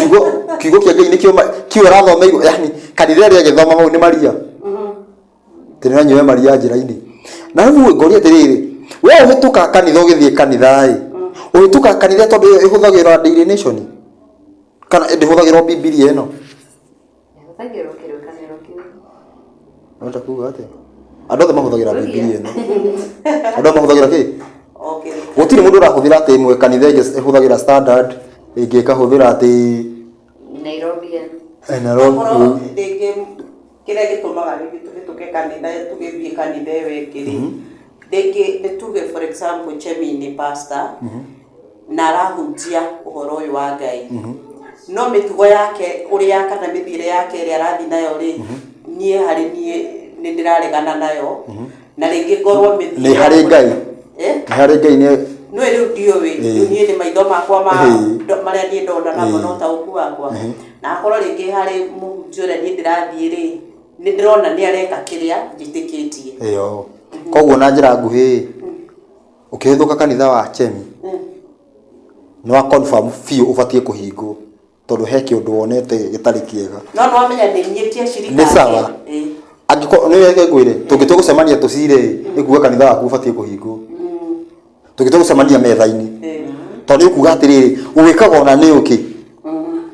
kiugo kĩa Ngai nĩkĩo kiugo arathomeirwo yani kanitha ĩrĩa agĩthoma mau nĩ maria atĩ nĩ ũranyuire maria njĩra-inĩ na rĩu ngoria atĩrĩrĩ we ũhĩtũka kanitha ũgĩthiĩ kanitha ĩ ũhĩtũka kanitha tondũ ĩyo ĩhũthagĩrwo Daily Nation kana ndĩhũthagĩrwo Bibilia ĩno. Ĩhũthagĩrwo kĩrĩkanĩro kĩu. Ũrenda kuga atĩa? Andũ othe mahũthagĩra Bibilia ĩno. Andũ othe mahũthagĩra kĩ? O kĩrĩkanĩro. Gũtirĩ mũndũ ũrahũthĩra atĩ ĩmwe kanitha ĩngĩ ĩhũthagĩra Standard, ĩngĩ ĩkahũthĩra atĩ Nairobian. Nairobi. Akorwo rĩngĩ kĩrĩa gĩtũmaga rĩngĩ tũhĩtũke kanitha tũgĩthiĩ kanitha ĩyo ĩngĩ rĩ, rĩngĩ nĩ tuge for example Chemi nĩ pastor na arahunjia ũhoro ũyũ wa Ngai no mĩtugo yake ũrĩa kana mĩthiĩre yake ĩrĩa arathiĩ nayo rĩ, niĩ harĩ niĩ nĩ ndĩraregana nayo na rĩngĩ ngorwo mĩthiĩre Nĩ harĩ Ngai. Eh? Nĩ harĩ Ngai nĩ Nĩũĩ rĩu ndiũĩ rĩu niĩ nĩ maitho makwa ma marĩa niĩ ndona namo na ũtaũku wakwa na akorwo rĩngĩ harĩ mũhunjia ũrĩa niĩ ndĩrathiĩ rĩ nĩ ndĩrona nĩ areka kĩrĩa njĩtĩkĩtie. Ĩyo. Koguo na njĩra nguhĩ ũkĩhĩtũka kanitha wa Chemi nĩ wa confirm biũ ũbatiĩ kũhingwo tondũ he kĩũndũ wonete gĩtarĩ kĩega. No nĩ wamenya nĩ niĩ ti acirika Nĩ sawa. Angĩkorwo nĩ reke ngwĩre tũngĩtua gũcemania tũcire nĩ kuga kanitha waku ũbatiĩ kũhingwo. Tũngĩtua gũcemania metha-inĩ tondũ nĩ ũkuga atĩrĩrĩ ũgĩkaga ona nĩ ũkĩ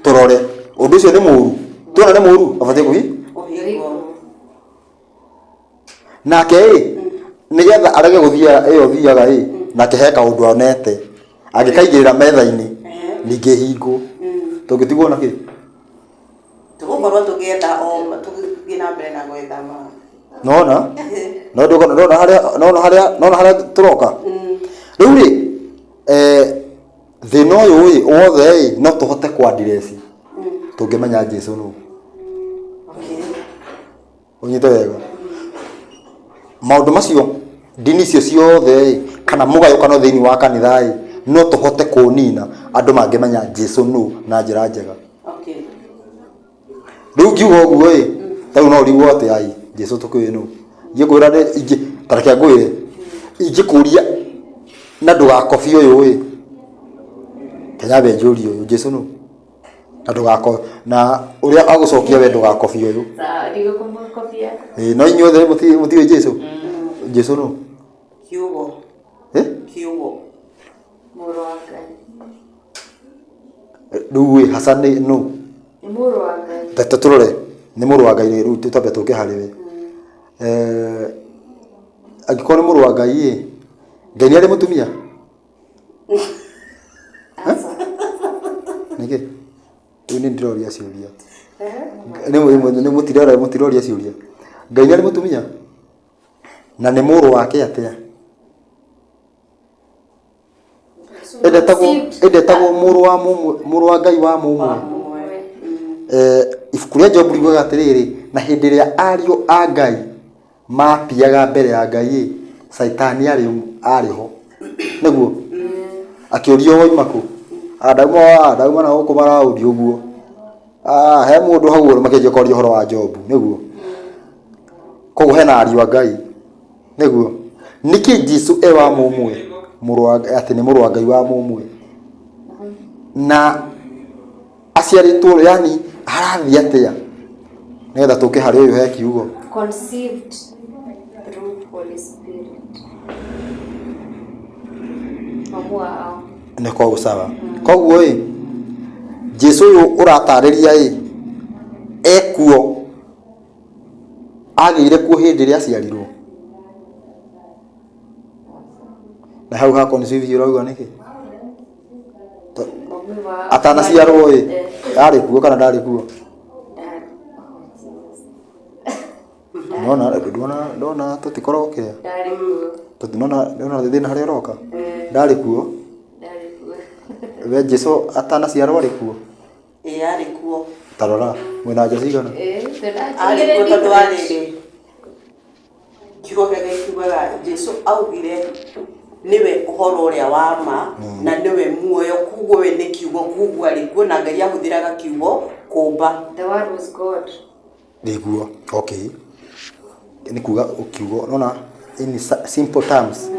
tũrore ũndũ ũcio nĩ mũru tuona nĩ mũru ũbatiĩ kũhingwo. Nake ĩ nĩgetha arege gũthiĩ ĩyo thiaga ĩ nake he kaũndũ onete. Angĩkaigĩrĩra metha-inĩ ningĩ hingwo. Tũngĩtigwo na kĩ? Tũgũkorwo tũgĩetha o tũgĩthiĩ na mbere na gwetha ma. Nona no ndũkona nona harĩa, nona harĩa, nona harĩa tũroka rĩu rĩ, thĩna ũyũ ĩ wothe ĩ no tũhote kũ-address tũngĩmenya Jesu nũ. Ũnyite wega maũndũ macio, ndini icio ciothe ĩ kana mũgayũkano thĩinĩ wa kanitha ĩ no tũhote kũnina andũ mangĩmenya Jesu nũ na njĩra njega. Rĩu ngiuga ũguo ĩ tarĩu no ũrigwo atĩ ai Jesu tũkĩũĩ nũ. Ingĩkwĩra nĩ ingĩ ta reke ngwĩre, ingĩkũria na ndũgakobi ũyũ ĩ kenyambe njũrie ũyũ Jesu nũ na ndũgako na ũrĩa agũcokia we ndũgakobi ũyũ. Sawa, ndigũkũmũkobia. Ĩ, no inyuothe mũtiũĩ Jesu. Jesu nũ? Kiugo. Eh? Kiugo. Mũrũ wa Ngai. Rĩu ĩ haca nĩ nũ? Nĩ mũrũ wa Ngai. Ta tũrore nĩ mũrũ wa Ngai. Rĩu tũtambe tũke harĩ we. Angĩkorwo nĩ mũrũ wa Ngai ĩ Ngai nĩ arĩ mũtumia? Aca. Nĩkĩ rĩu nĩ ndĩroria ciũria? Nĩ mũtirora mũtiroria ciũria. Ngai nĩ arĩ mũtumia na nĩ mũrũ wake atĩa? Ĩndetagwo mũrũ wa mũmwe, mũrũ wa Ngai wa mũmwe. Ibuku rĩa Job riugaga atĩrĩrĩ, na hĩndĩ ĩrĩa ariũ a Ngai matiaga mbere ya Ngai ĩ Caitani arĩ ho nĩguo akĩũrio woima kũ. Ah, ndauma na gũkũ maraũndi ũguo. Ah, he mũndũ hau ũguo makĩanjia kwaria ũhoro wa Job nĩguo. Koguo hena ariũ a Ngai nĩguo. Nĩkĩ Jesu e wa mũmwe mũrũ wa atĩ nĩ mũrũ wa Ngai wa mũmwe na aciarĩtwo, yani harathiĩ atĩa nĩgetha tũke harĩ ũyũ he kiugo? Conceived through Holy Spirit. Mamu wao. Nĩ koguo sawa. Koguo ĩ Jesu ũyũ ũratarĩria ĩ ekuo agĩire kuo hĩndĩ ĩrĩa aciarirwo na hau ha conceive ũrauga nĩkĩ? Mamu wao. Atanaciarwo ĩ arĩ kuo kana ndarĩ kuo? Oh, Jesus. Nona ndona ndona tũtikoragwo kĩrĩa. Ndarĩ kuo. Tũtinona ndona thĩna harĩa ũroka. Ndarĩ kuo. Ndarĩ kuo. We Jesu atanaciarwo arĩ kuo? Ĩ arĩ kuo. Tarora mwĩna nja cigana? Arĩ kuo tondũ arĩrĩ kiugo kĩa Ngai kiugaga Jesu augire nĩwe ũhoro ũrĩa wa ma na nĩwe muoyo, koguo we nĩ kiugo, koguo arĩ kuo na Ngai ahũthĩraga kiugo kũmba. The word was God. Nĩguo, okay, nĩ kuga kiugo nona in simple terms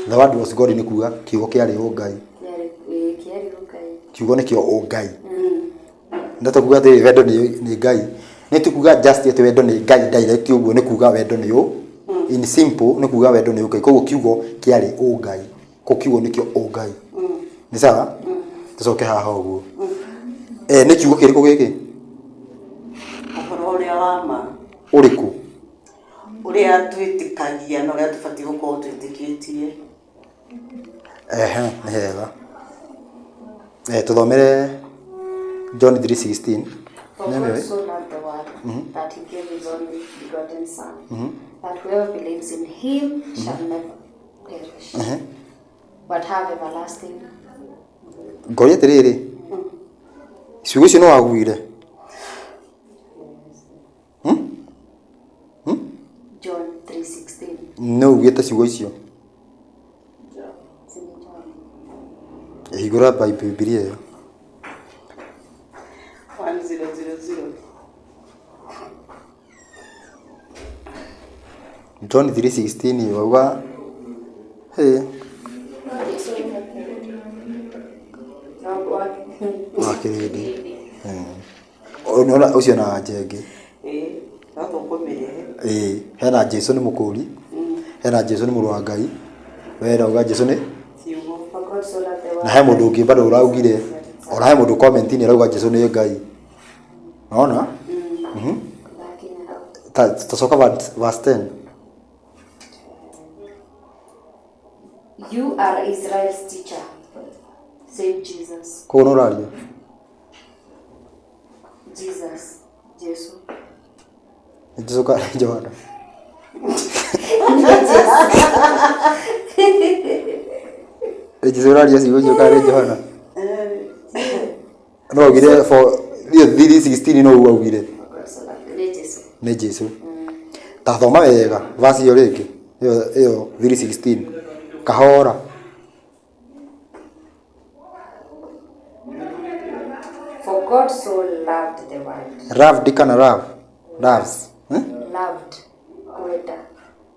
the word was God, nĩ kuga kiugo kĩarĩ ũngai. Kĩarĩ Ngai. Kiugo nĩkĩo ũngai. Ndeto kuga atĩ wendo nĩ Ngai nĩ ti kuga just atĩ wendo nĩ Ngai direct ũguo, nĩ kuga wendo nĩ ũ in simple nĩ kuga wendo nĩ ũngai. Koguo kiugo kĩarĩ ũngai, koguo kiugo nĩkĩo ũngai. Nĩ sawa, tũcoke haha ũguo. Nĩ kiugo kĩrĩkũ gĩkĩ? Ũhoro ũrĩa wa ma. Ũrĩkũ? Ũrĩa twĩtĩkagia na ũrĩa tũbatiĩ gũkorwo twĩtĩkĩtie. Ehe, nĩ hega. Tũthomere John 3:16. For God so loved the world that he gave his only begotten Son, that whoever believes in him shall never perish, but have everlasting. Ngoria atĩrĩrĩ, ciugo icio nĩ waguire? John 3:16. Nĩ ugĩte ciugo icio? Sini John. Hingũra Bibilia ĩyo. 1000. John 3:16 wauga hey. Wa kĩrĩndĩ. Ũna ũcio na anja ĩngĩ. Ĩ no tũkũmĩrehe. Ĩĩ, hena Jesu nĩ mũkũri, hena Jesu nĩ mũrũ wa Ngai, we rauga Jesu nĩ Kiugo. For God so loved the world. Na he mũndũ ũngĩ bado ũraugire, ona he mũndũ comment-inĩ arauga Jesu nĩ Ngai, nona. Ndakinya hau. Ta tacoka verse 10. You are Israel's teacher. Same Jesus. Koguo nũ ũraria? Jesus. Jesu. Nĩ Jesu kana nĩ Johana? Nĩ Jesu ũraria ciugo icio kana nĩ Johana? No augire for hiyo 3:16 no ũguo augire. Nĩ Jesu. Nĩ Jesu. Ta thoma wega verse ĩyo rĩngĩ. Ĩyo ĩyo 3:16. Kahora. For God so loved the world. Loved kana love? Loves. Eh? Loved. Kwenda.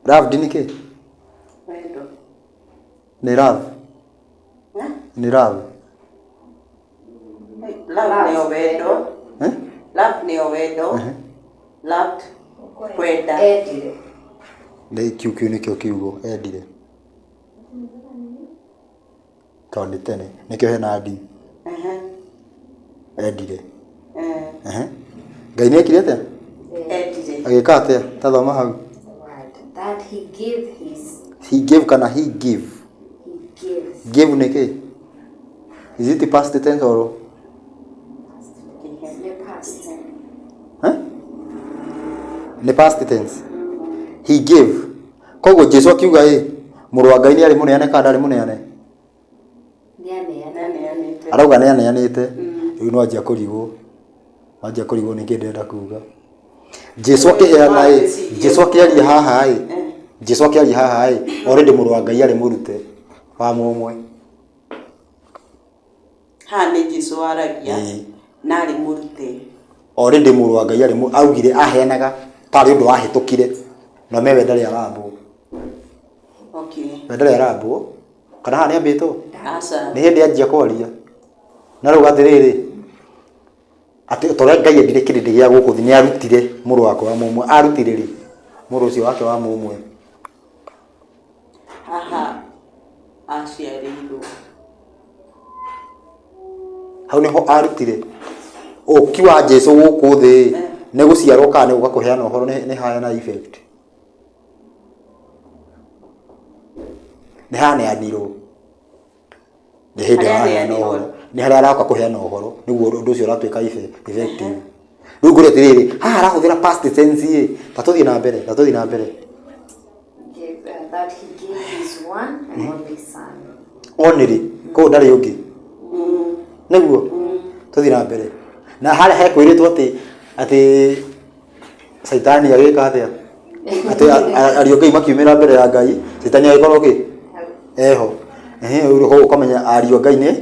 Loved nĩ kĩ? Wendo. Nĩ love. Eh? Nĩ love. Love nĩyo wendo. Eh? Love nĩyo wendo. Loved. Kwenda. Endire. Nĩ kiu kiu nĩkĩo kiugo endire. Tondũ nĩ tene. Nĩkĩo hena D. Ehe. Endire. Eh. Ehe. Ngai nĩ ekire atĩa? Endire. Agĩka atĩa? Ta thoma hau. The world. That he gave his. He gave kana he give. He gave. Give nĩ kĩ? Is it past tense or? The past. Eh? Nĩ past tense. He gave. Koguo Jesu akiuga ĩ, mũrũ wa Ngai nĩ arĩ mũneane kana ndarĩ mũneane? Nĩaneana. Nĩaneanĩte. Arauga nĩ aneanĩte. Rĩu no anjia kũrigwo. Wanjia kũrigwo nĩkĩ ndĩrenda kuga. Jesu akĩheana ĩ, Jesu akĩaria haha ĩ, Jesu akĩaria haha ĩ, already mũrũ wa Ngai arĩ mũrute wa mũmwe. Haha nĩ Jesu waragia Ĩĩ. na arĩ mũrute. Already mũrũ wa Ngai arĩ augire aheanaga tarĩ ũndũ wahĩtũkire na mewe ndarĩ arambwo. Okay. We ndarĩ arambwo kana haha nĩ ambĩtwo? Aca. Nĩ hĩndĩ anjia kwaria. Na rĩu atĩrĩrĩ atĩ ta ũrĩa Ngai endire kĩrĩndĩ gĩa gũkũ thĩ nĩ arutire mũrũ wake wa mũmwe. Arutire rĩ? Mũrũ ũcio wake wa mũmwe. Haha aciarĩirwo. Hau nĩho arutire ũki wa Jesu gũkũ thĩ nĩ gũciarwo kana nĩ gũka kũheana ũhoro nĩ haya na effect. Nĩ haneanirwo. Nĩ hĩndĩ Harĩa araheana aneanirwo. ũhoro. Nĩ harĩa aroka kũheana ũhoro nĩguo ũndũ ũcio ũratuĩka effective. Rĩu ngũria atĩrĩrĩ, haha arahũthĩra past tense ĩ, ta tũthiĩ na mbere, ta tũthiĩ na mbere. Gave, that he gave his one and only son. Only, koguo ndarĩ ũngĩ. Nĩguo tũthiĩ na mbere. Na harĩa hekwĩrĩtwo atĩ atĩ Caitani agĩka atĩa? Atĩ ariũ a Ngai makiumĩra mbere ya Ngai, Caitani agĩkorwo kĩ? Eho. Ehe, rĩu koguo ũkamenya ariũ a Ngai nĩ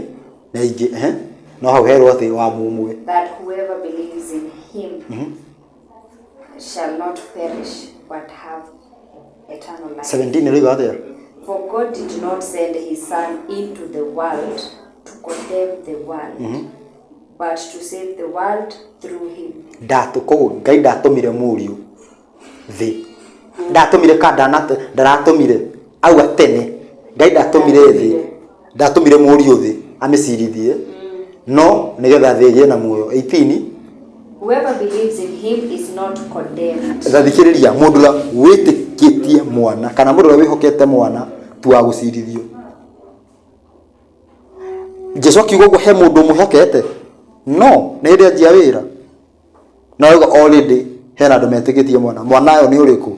aingĩ. Ehe. No hau herwo atĩ wa mũmwe. That whoever believes in him shall not perish but have eternal life. 17 rĩuga atĩa? For God did not send his son into the world to condemn the world, but to save the world through him. Ndatũ koguo Ngai ndatũmire mũriũ thĩ. Ndatũmire ka ndaratũmire auga tene. Ngai ndatũmire thĩ. Ndatũmire mũriũ thĩ amĩcirithie. No nĩgetha thĩ ĩgĩe na muoyo. 18 Whoever believes in him is not condemned. Thathikĩrĩria mũndũ ũrĩa wĩtĩkĩtie mwana kana mũndũ ũrĩa wĩhokete mwana ti wa gũcirithio. Jesu akiuga ũguo he mũndũ ũmwĩhokete no nĩ hĩndĩ anjia wĩra na rĩu already hena andũ metĩkĩtie mwana. Mwana ũyũ nĩ ũrĩkũ?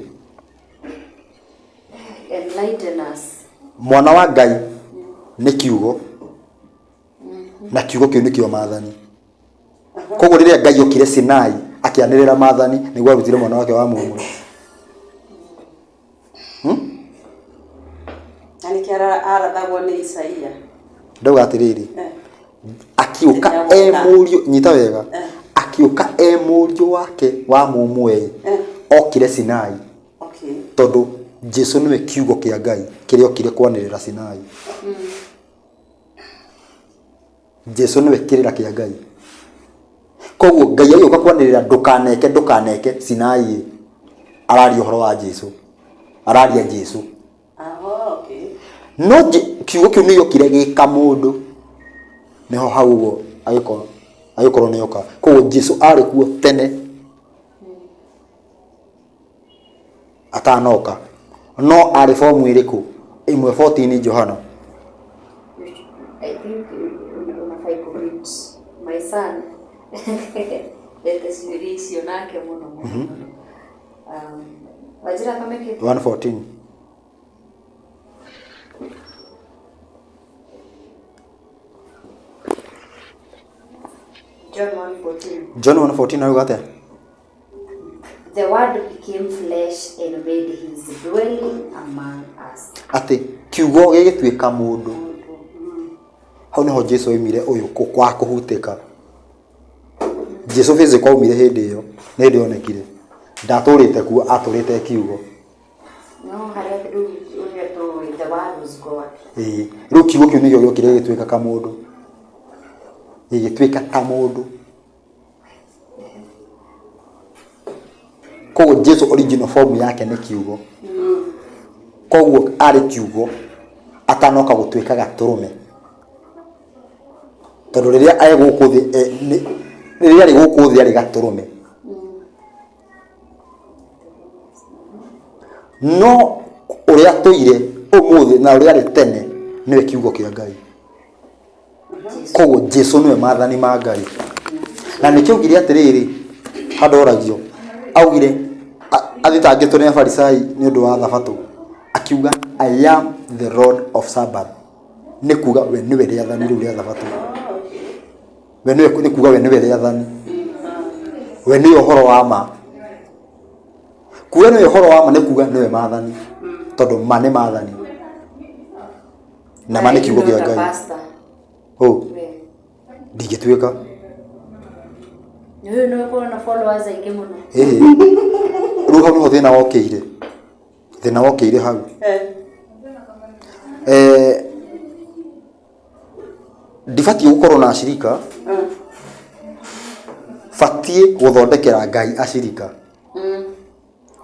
Enlighten us. Mwana wa Ngai nĩ kiugo na kiugo kĩu nĩkĩo maathani. Koguo rĩrĩa Ngai okire Sinai akĩanĩrĩra maathani nĩguo arutire mwana wake wa mũmwe. Na nĩkĩo arathagwo nĩ Isaia. Ndauga atĩrĩrĩ, akiũka Nĩagũka. e mũriũ, nyita wega, akiũka e mũriũ wake wa mũmwe okire Sinai Okay. tondũ Jesu nĩwe kiugo kĩa Ngai kĩrĩa okire kwanĩrĩra Sinai. Jesu nĩwe kĩrĩra kĩa Ngai. Koguo Ngai agĩũka kwanĩrĩra ndũkaneke ndũkaneke Sinai araria ũhoro wa Jesu. Araria Jesu. Aho, okay. No kiugo kĩu nĩ gĩokire gĩka mũndũ. Nĩho hau ũguo agĩkorwo nĩ oka. Koguo Jesu arĩ kuo tene atanoka. No arĩ fomu ĩrĩkũ? Ĩmwe 14 Johana. I think son ndete ciũria icio nake mũno mũno mũno. Wanjĩra kamĩkĩ? 114. John 1:14. John 1:14 auga atĩa? The word became flesh and made his dwelling among us. Atĩ kiugo gĩgĩtuĩka mũndũ. Hau nĩho Jesu oimire ũyũ kwa kũhutĩka. Jesu physical aumire hĩndĩ ĩyo, nĩ hĩndĩ onekire. Ndatũrĩte kuo, atũrĩte kiugo. No harĩa rĩu ũrĩa tũĩ the word was God. Ĩĩ, rĩu kiugo kĩu nĩkĩo gĩokire gĩgĩtuĩka kamũndũ. Gĩgĩtuĩka ta mũndũ. Koguo Jesu original form yake nĩ kiugo. Koguo arĩ kiugo atanoka gũtuĩka gatũrũme. Tondũ rĩrĩa arĩ gũkũ thĩ rĩrĩa arĩ gũkũ thĩ arĩ gatũrũme. No ũrĩa atũire ũmũthĩ na ũrĩa arĩ tene nĩwe kiugo kĩa Ngai. Koguo Jesu nĩwe maathani ma Ngai. Na nĩkĩo augire atĩrĩrĩ, handũ oragio, augire athitangĩtwo nĩ Afarisai nĩ ũndũ wa thabatũ, akiuga I am the Lord of Sabbath. Nĩ kuga we nĩwe rĩathani rĩu rĩa thabatũ. We nĩwe, nĩ kuga we nĩwe rĩathani. We nĩwe ũhoro wa ma. Kuga nĩwe ũhoro wa ma nĩ kuga nĩwe maathani. Tondũ ma nĩ maathani. Na ma nĩ kiugo kĩa Ngai. Ũ, ndingĩtuĩka. Ũyũ nĩ ũkorwo na followers aingĩ mũno. Ĩĩ. Rĩu hau nĩho thĩna wokĩire. Thĩna wokĩire hau. Ndibatiĩ gũkorwo na acirika, batiĩ gũthondekera Ngai acirika.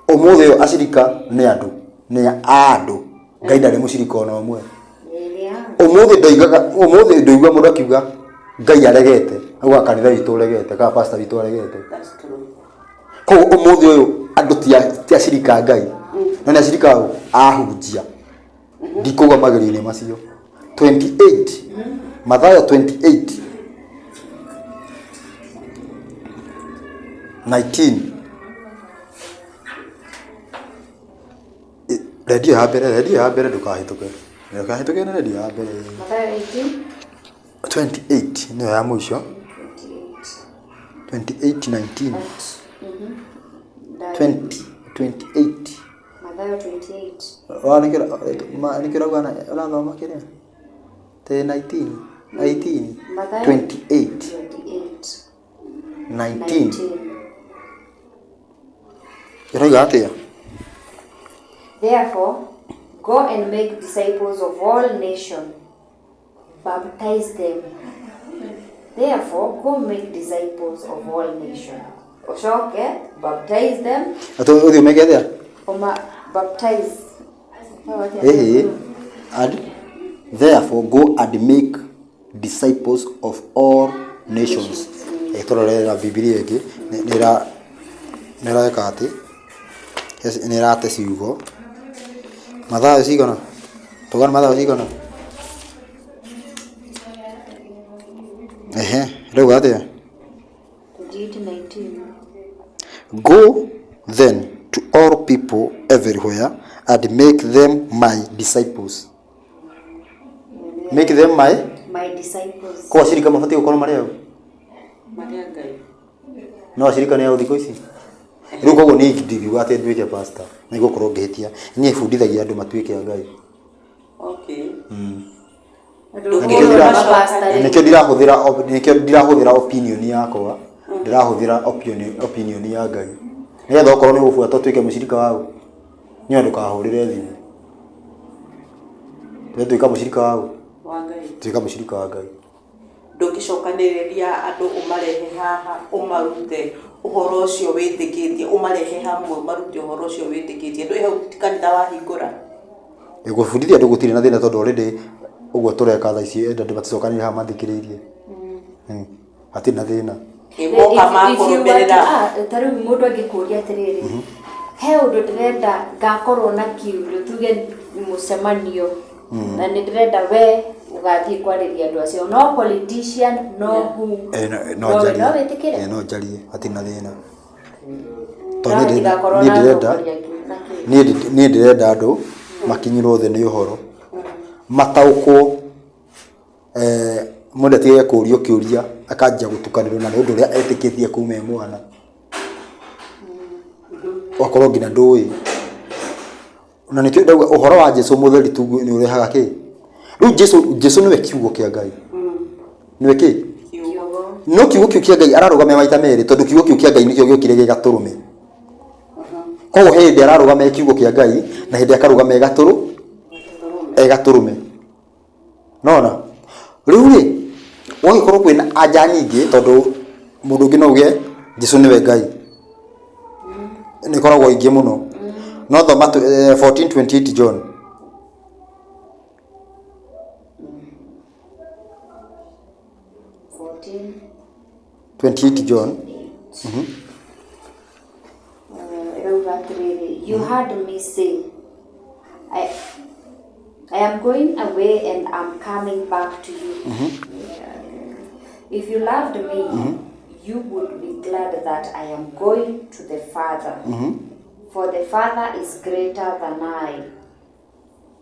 Ũmũthĩ ũyũ acirika nĩ andũ, nĩ a andũ. Ngai ndarĩ mũcirika ona ũmwe. Ũmũthĩ ndoigaga, ũmũthĩ ndoigua mũndũ akiuga Ngai aregete, augaga kanitha witũ ũregete, kana pastor witũ aregete. Koguo ũmũthĩ ũyũ andũ ti acirika a Ngai, no nĩ acirika a ahunjia. Ndikũgwa magerio-inĩ macio. 28, Mathayo 28, 19. Redio ya mbere, redio ya mbere ndũkahĩtũke. Ndũkahĩtũke nĩ redio ya mbere. Mathayo 18? 28 nĩyo ya mũico. 28, 19. 20, 28. Mathayo 28. Wa nĩkĩo ũrauga ũrathoma kĩrĩa? Te 19, 18, Mathayo 28, 28. 19. Ĩroiga atĩa? Therefore, go and make disciples of all nations, baptize them. Therefore, go make disciples of all nations. Ũcoke, baptize them. Atĩ ũthiĩ ũmeke atĩa? Ũma baptize. Ĩhĩ. And therefore go and make disciples of all nations. Tũrorera Bibilia ĩngĩ nĩ ĩreka atĩ nĩ ĩrate ciugo. Mathayo cigana? Tuga nĩ Mathayo cigana? Ehe, ĩrauga atĩa? 28:19. Go then to all people everywhere and make them my disciples. Make them my My disciples. Ko acirika mabatiĩ gũkorwo marĩ au? Marĩ a Ngai. No acirika nĩ au thikũ ici? Rĩu koguo niĩ ndingiuga atĩ nduĩke pastor, nĩ ngũkorwo ngĩhĩtia. Niĩ bundithagia andũ matuĩke a Ngai. Okay. Nĩkĩo ndirahũthĩra nĩkĩo ndirahũthĩra opinion yakwa, ndĩrahũthĩra opinion ya Ngai. Nĩgetha okorwo nĩ ũgũbuata ũtuĩke mũcirika wa ũ, niĩ ndũkahũrĩre thimũ. We tuĩka mũcirika wa ũ? Wa Ngai. Tuĩka mũcirika wa Ngai. Ndũngĩcokanĩrĩria andũ ũmarehe haha ũmarute ũhoro ũcio wĩtĩkĩtie, ũmarehe hamwe ũmarute ũhoro ũcio wĩtĩkĩtie. Ndũĩ hau ti kanitha wahingũra? Gũbundithia andũ gũtirĩ na thĩna tondũ already ũguo tũreka thaa ici andũ maticokanĩrĩire haha mathikĩrĩirie. Hatirĩ na thĩna. Moka makũrũmĩrĩra. Ta rĩu mũndũ angĩkũria atĩrĩrĩ, he ũndũ ndĩrenda ngakorwo na kiugo tuge mũcemanio na nĩ ndĩrenda we Ũgathiĩ kwarĩria andũ acio no politician no who? Eh, no, no no njarie. No wĩtĩkĩre? Eh, no njarie hatirĩ na thĩna. No Tondũ niĩ hatigakorwo niĩ na ndĩrenda atongoria angĩ na kĩ. Niĩ ndĩrenda andũ makinyĩrwo thĩ nĩ ũhoro, mataũkwo, eh, mũndũ atige kũũrio kĩũria akanjia gũtukanĩrwo na nĩ ũndũ ũrĩa etĩkĩtie kuma e mwana, ũgakorwo nginya ndũĩ. Na nĩkĩo ndauga ũhoro wa Jesu mũtheri tu nĩ ũrehaga kĩ. Rĩu Jesu nĩwe kiugo kĩa Ngai, nĩwe kĩ? Kiugo. No kiugo kĩu kĩa Ngai ararũgamia maita merĩ, tondũ kiugo kĩu kĩa Ngai nĩkĩo gĩokire gĩ gatũrũme. Koguo he hĩndĩ ararũgamia kiugo kĩa Ngai na hĩndĩ akarũgama e gatũrũ e gatũrũme. Nona rĩu rĩ, gwagĩkorwo kwĩna anja nyingĩ, tondũ mũndũ ũngĩ no uge Jesu nĩwe Ngai, nĩ ĩkoragwo ingĩ mũno. No thoma 14:28 John. 14 28 John. Ĩrauga atĩrĩrĩ, "You heard me say, I am going away and I'm coming back to you. If you loved me, you would be glad that I am going to the Father, for the Father is greater than I."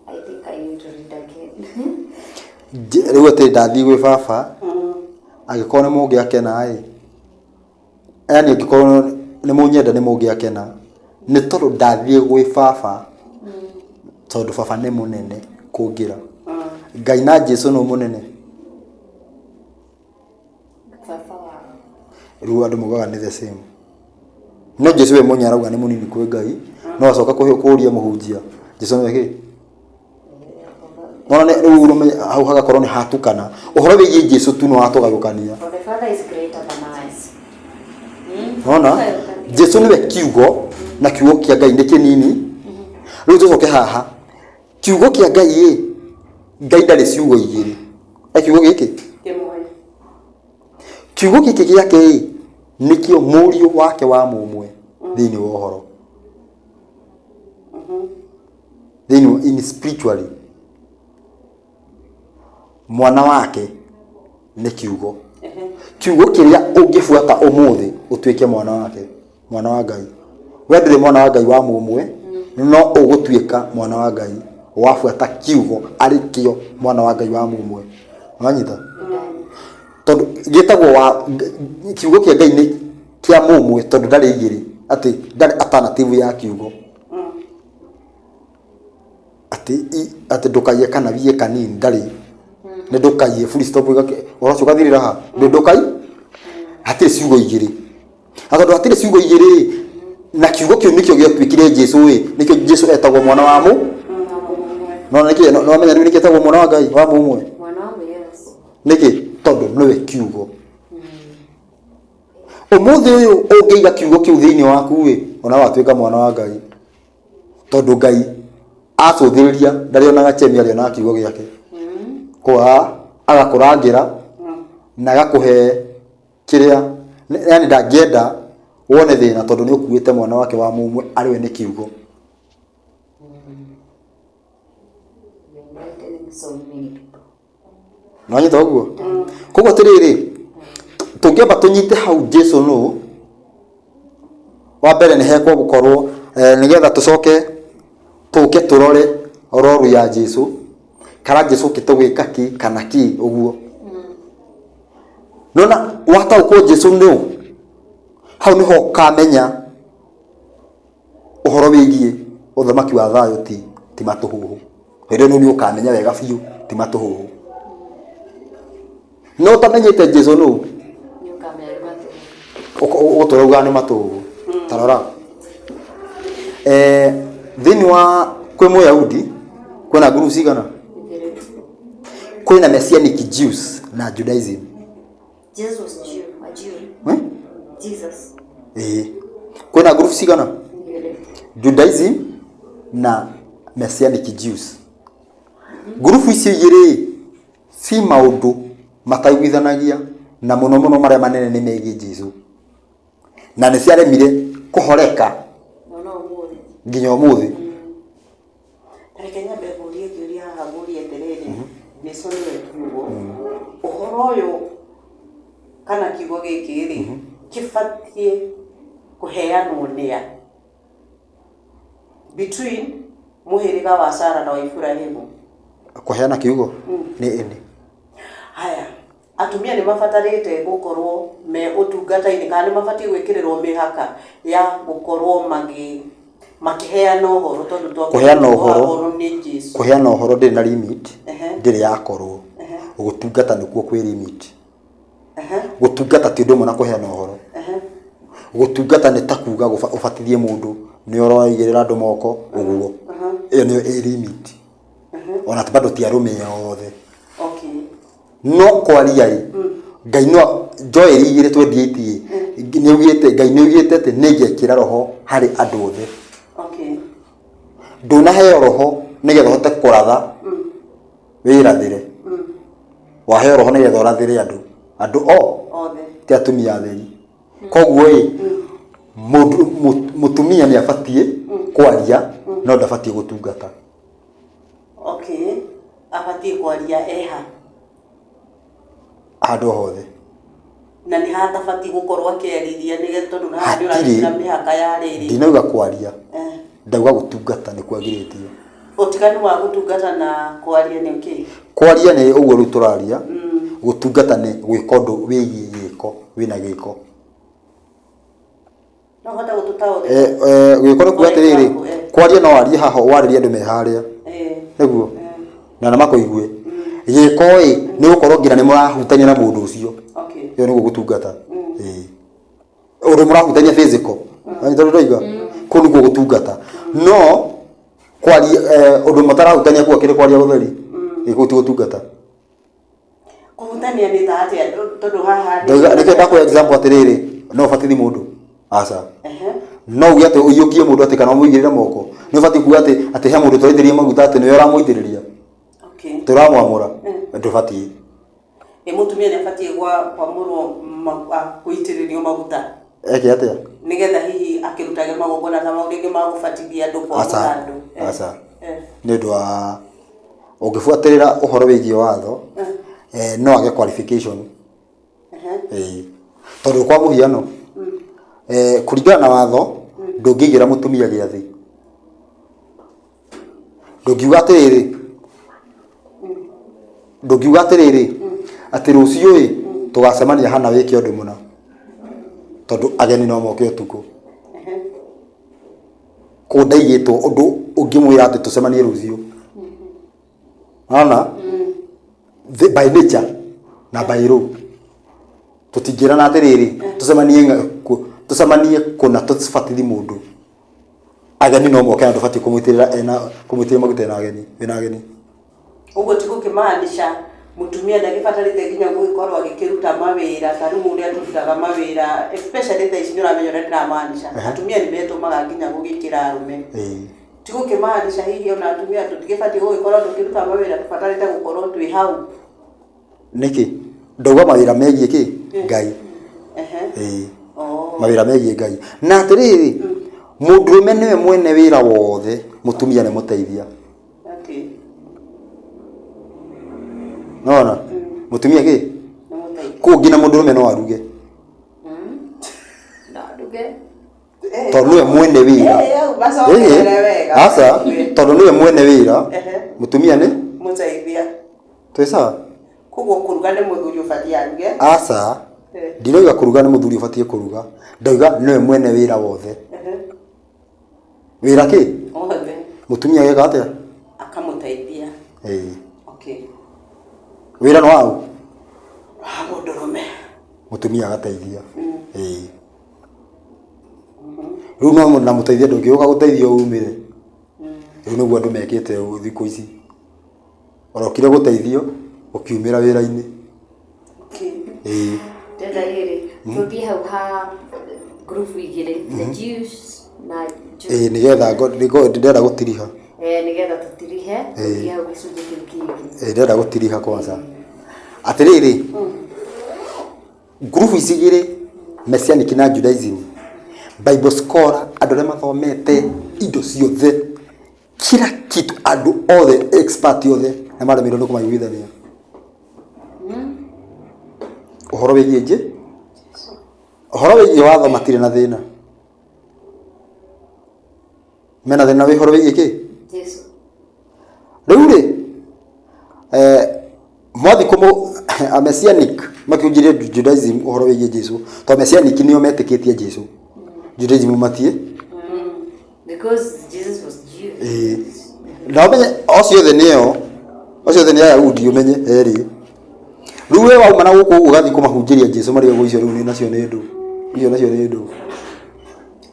I think I need to read again. Rĩu atĩ ndathiĩ gwĩ baba, angĩkorwo nĩ mũngĩakena ĩ, yani angĩkorwo nĩ mũnyenda nĩ mũngĩakena nĩ tondũ ndathiĩ gwĩ baba, tondũ baba nĩ mũnene kũngĩra. Ngai na Jesu nĩ mũnene? Baba wao. Rĩu andũ maugaga nĩ the same, no Jesu we mwenyewe arauga nĩ mũnini kwĩ Ngai, no acoka kũria mũhunjia Jesu nĩwe kĩ. Nona rĩu ũrũme hau hagakorwo nĩ hatukana ũhoro wĩgiĩ Jesu tu no watũgayũkania. For the Father is greater than I. Nona Jesu nĩwe kiugo na kiugo kĩa Ngai nĩ kĩnini. Rĩu tũcoke haha, kiugo kĩa Ngai ĩ, Ngai ndarĩ ciugo igĩrĩ, e kiugo gĩkĩ. Kĩmwe. Kiugo gĩkĩ gĩake ĩ nĩkĩo mũriũ wake wa mũmwe thĩinĩ wa ũhoro, thĩinĩ in spiritually mwana wake nĩ kiugo. Kiugo kĩrĩa ũngĩbuata ũmũthĩ ũtuĩke mwana wake, mwana wa Ngai. We ndũrĩ mwana wa Ngai wa mũmwe, no ũgũtuĩka mwana wa Ngai wabuata kiugo arĩ kĩo mwana wa Ngai wa mũmwe. Wanyita? Tondũ gĩtagwo wa kiugo kĩa Ngai nĩ kĩa mũmwe, tondũ ndarĩ igĩrĩ, atĩ ndarĩ alternative ya kiugo, atĩ atĩ ndũkaiye kana wiye kanini, ndarĩ, nĩ ndũkaiye, full stop, ũhoro ũcio ũgathirĩra ha ndũ ndũkai, hatirĩ ciugo igĩrĩ. Na tondũ hatirĩ ciugo igĩrĩ na kiugo kĩu nĩkĩo gĩatuĩkire Jesu ĩ, nĩkĩo Jesu etagwo mwana wa mũ no nĩkĩ? No wamenya rĩu nĩkĩ etagwo mwana wa Ngai wa mũmwe? Mwana wa yes. Nĩkĩ? Tondũ nĩwe kiugo. Ũmũthĩ ũyũ ũngĩiga kiugo kĩu thĩinĩ waku ĩ, ona watuĩka mwana wa Ngai, tondũ Ngai acũthĩrĩria ndarĩonaga chemi, arĩonaga kiugo gĩake kwa agakũrangĩra na agakũhe kĩrĩa, yani ndangĩenda wone thĩna, tondũ nĩ ũkuĩte mwana wake wa mũmwe arĩ we nĩ kiugo. You're enlightening so many people. Nĩwanyita ũguo? Koguo atĩrĩrĩ, tũngĩamba tũnyite hau Jesu nũ wa mbere, nĩ hekwo gũkorwo nĩgetha tũcoke tũke tũrore roru ya Jesu, kana Jesu okĩte gwĩka kĩ kana kĩ ũguo. Nona wataũkwo Jesu nũ, hau nĩho ũkamenya ũhoro wĩgiĩ ũthamaki wa thayũ ti matũhũhũ. Hĩndĩ ĩyo nĩ ũkamenya wega biũ ti matũhũhũ. No ũtamenyete Jesu nũ, Nĩ ũkamenya nĩ matũhũhũ. Ũgũtũra ugaga nĩ matũhũhũ. Ta rora, thĩinĩ wa kwĩ Mũyahudi kwĩna group cigana? Igĩrĩ. Kwĩna Messianic Jews na Judaism. Jesus was Jew, a Jew. Eh? Jesus. Ĩĩ, kwĩna group cigana? Igĩrĩ. Judaism na Messianic Jews. Ngurubu icio igĩrĩ ci maũndũ mataiguithanagia, na mũno mũno marĩa manene nĩ megiĩ Jesu, na nĩ ciaremire kũhoreka Ona ũmũthĩ. nginya ũmũthĩ. Reke nyambe ngũrie kĩũria haha, ngũrie atĩrĩrĩ, Jesu nĩwe Ũhoro ũyũ kana kiugo gĩkĩ rĩ, kĩbatiĩ kũheanwo nĩa? Between mũhĩrĩga wa Sara na wa Iburahimu. Kũheana kiugo nĩ ĩnĩ. Haya, atumia nĩ mabatarĩte gũkorwo me ũtungata-inĩ kana nĩ mabatiĩ gwĩkĩrĩrwo mĩhaka ya gũkorwo magĩ makĩheana ũhoro tondũ twakĩona Kũheana ũhoro ũhoro. wa ũhoro nĩ Jesu. Kũheana ũhoro ndĩrĩ na limit, ndĩrĩ yakorwo. Gũtungata nĩkuo kwĩ limit. Gũtungata ti ũndũ ũmwe na kũheana ũhoro. Gũtungata nĩ ta kuga ũbatithie mũndũ, nĩ ũroigĩrĩra andũ moko, ũguo. Ĩyo nĩyo ĩ limit. Ona bado ti arũme othe. Okay. No kwaria ĩ, Ngai no Joel 2:28 ĩ, nĩ augĩte Ngai nĩ augĩte atĩ nĩ ngekĩra roho harĩ andũ othe. Okay. Ndũnaheo roho nĩgetha ũhote kũratha wĩrathĩre. Waheo roho nĩgetha ũrathĩre andũ. Andũ o Othe. ti atumia atheri. Koguo ĩ, mũndũ mũtumia nĩ abatiĩ kwaria no ndabatiĩ gũtungata. Okay. Abatiĩ kwaria eha. Handũ hothe. Na nĩ hatabatiĩ gũkorwo akĩarithia nĩgetha tondũ haha nĩ Hatirĩ. ũranyita mĩhaka ya rĩrĩ. Ndinauga kwaria, Eh. ndauga gũtungata nĩ kwagirĩtio. Ũtiganu wa gũtungata na kwaria nĩ kĩ? Kwaria nĩ ũguo rĩu tũraria, gũtungata nĩ gwĩka ũndũ wĩgiĩ gĩko, wĩna gĩko. No ũhote gũtũtaũrĩra? Eh, eh, gwĩko nĩ kuga For atĩrĩrĩ, example, eh. kwaria no warie haha warĩrie andũ me harĩa, Eh. nĩguo na na makũigue. Gĩko ĩ nĩ gũkorwo nginya nĩ mũrahutania na mũndũ ũcio. Okay. Ĩyo nĩguo gũtungata. Ĩĩ. Ũndũ mũrahutania physical. Wanyita ũrĩa ndoiga? Kũu nĩkuo gũtungata. No kwaria ũndũ matarahutania kuo akĩrĩ kwaria gũtheri. Ĩ kũu ti gũtungata. Kũhutania nĩ ta atĩa tondũ haha nĩ- Ndoiga nĩkĩo ndakũhe example atĩrĩrĩ, no ũbatithie mũndũ. Aca. Ehe. No uge atĩ ũiyũkie mũndũ atĩ kana ũmũigĩrĩre moko. Nĩ ũbatiĩ kuga atĩ atĩ he mũndũ tũraitĩrĩria maguta atĩ nĩwe ũramũitĩrĩria. Okay. Tũramwamũra. Ndũbatiĩ. Ĩ mũtumia nĩ abatiĩ gwa kwamũrwo gũitĩrĩrio maguta Eke atĩa? nĩgetha hihi akĩrutage magongona ta mau rĩngĩ ma gũbatithia andũ kwamũra Aca. andũ. Eh. Aca. Eh. Nĩ ũndũ wa ũngĩbuatĩrĩra ũhoro wĩgiĩ watho no age qualification. Ĩĩ. Tondũ kwa mũhiano kũringana na watho ndũngĩigĩra mũtumia gĩathĩ. Ndũngiuga atĩrĩrĩ, ndũngiuga atĩrĩrĩ atĩ rũciũ ĩ tũgacemania hana wĩke ũndũ mũna tondũ ageni no moke ũtukũ. Kũu ndaigĩtwo ũndũ ũngĩmwĩra atĩ tũcemanie rũciũ. Nona? By nature na by law tũtingĩrana atĩrĩrĩ tũcemanie tũcemanie kũna tũbatithie mũndũ. Ageni no moke na ndũbatiĩ kũmũitĩrĩra ena kũmũitĩrĩria maguta ena ageni wĩna ageni. Ũguo ti gũkĩmaanisha mũtumia ndagĩbatarĩte nginya gũgĩkorwo agĩkĩruta mawĩra ta rĩu ũrĩa tũrutaga mawĩra especially thaa ici nĩ ũramenya ũrĩa ndĩramaanisha. Atumia nĩ metũmaga nginya gũgĩkĩra arũme. Ti gũkĩmaanisha hihi ona atumia tũtigĩbatiĩ gũgĩkorwo tũkĩruta mawĩra tũbatarĩte gũkorwo twĩ hau. Nĩkĩ? Ndauga mawĩra megiĩ kĩ? Ngai. Ehe. Ĩĩ. Oh. Mawĩra megiĩ Ngai. Na atĩrĩrĩ, mũndũrũme nĩwe mwene wĩra wothe, mũtumia nĩ mũteithia. Okay. Nona? Mũtumia kĩ? Nĩ mũteithia. Kũu nginya mũndũrũme no aruge. No aruge. Tondũ nĩwe mwene wĩra. Eh, hau macokerere wega. Aca, tondũ nĩwe mwene wĩra, Ehe. mũtumia nĩ Mũteithia. twĩ sawa? Koguo kũruga nĩ mũthuri ũbatiĩ aruge. Aca, Eh. ndirauga kũruga nĩ mũthuri ũbatiĩ kũruga. Ndauga nĩwe mwene wĩra wothe. Ehe. Wĩra kĩ? Wothe. Mũtumia ageka atĩa? Akamũteithia. Ĩĩ. Okay. Wĩra nĩ waũ? Wa mũndũrũme. Mũtumia agateithia. Ĩĩ. Rĩu no na mũteithia ndũngĩũka gũteithia umĩre. Rĩu nĩguo andũ mekĩte thikũ ici. Orokire gũteithio ũkiumĩra wĩra-inĩ. Okay. Ĩĩ. Ndĩrenda rĩrĩ tũthiĩ hau ha group igĩrĩ the Jews na Jews. Ĩĩ nĩgetha ndĩrenda gũtiriha. Eh, nĩgetha tũtirihe tũthiĩ hau gĩcunjĩ kĩu kĩngĩ. Ĩĩ ndĩrenda gũtiriha kwanza. Atĩrĩrĩ, ngurubu ici igĩrĩ Messianic na Judaism, Bible scholar, andũ arĩa mathomete indo ciothe, kila kitu, andũ othe expert othe nĩ maremirwo nĩ kũmaiguithania. Ũhoro wĩgiĩ nji ũhoro wĩgiĩ watho matirĩ na thĩna. Mena thĩna wĩ ũhoro wĩgiĩ kĩ? Jesu. Rĩu rĩ, mwathi kũmũ a messianic makĩhunjĩria Judaism ũhoro wĩgiĩ Jesu, tondũ messianic nĩo metĩkĩtie Jesu. Judaism matiĩ. Because Jesus was Jew. Ĩĩ. Na ũmenye acio othe nĩo, acio othe nĩ Ayahudi ũmenye erĩ. Rĩu we wauma na gũkũ ũguo ũgathiĩ kũmahunjĩria Jesu marĩ ũguo icio rĩu nĩ nacio nĩ ndũ. Icio nacio nĩ ndũ.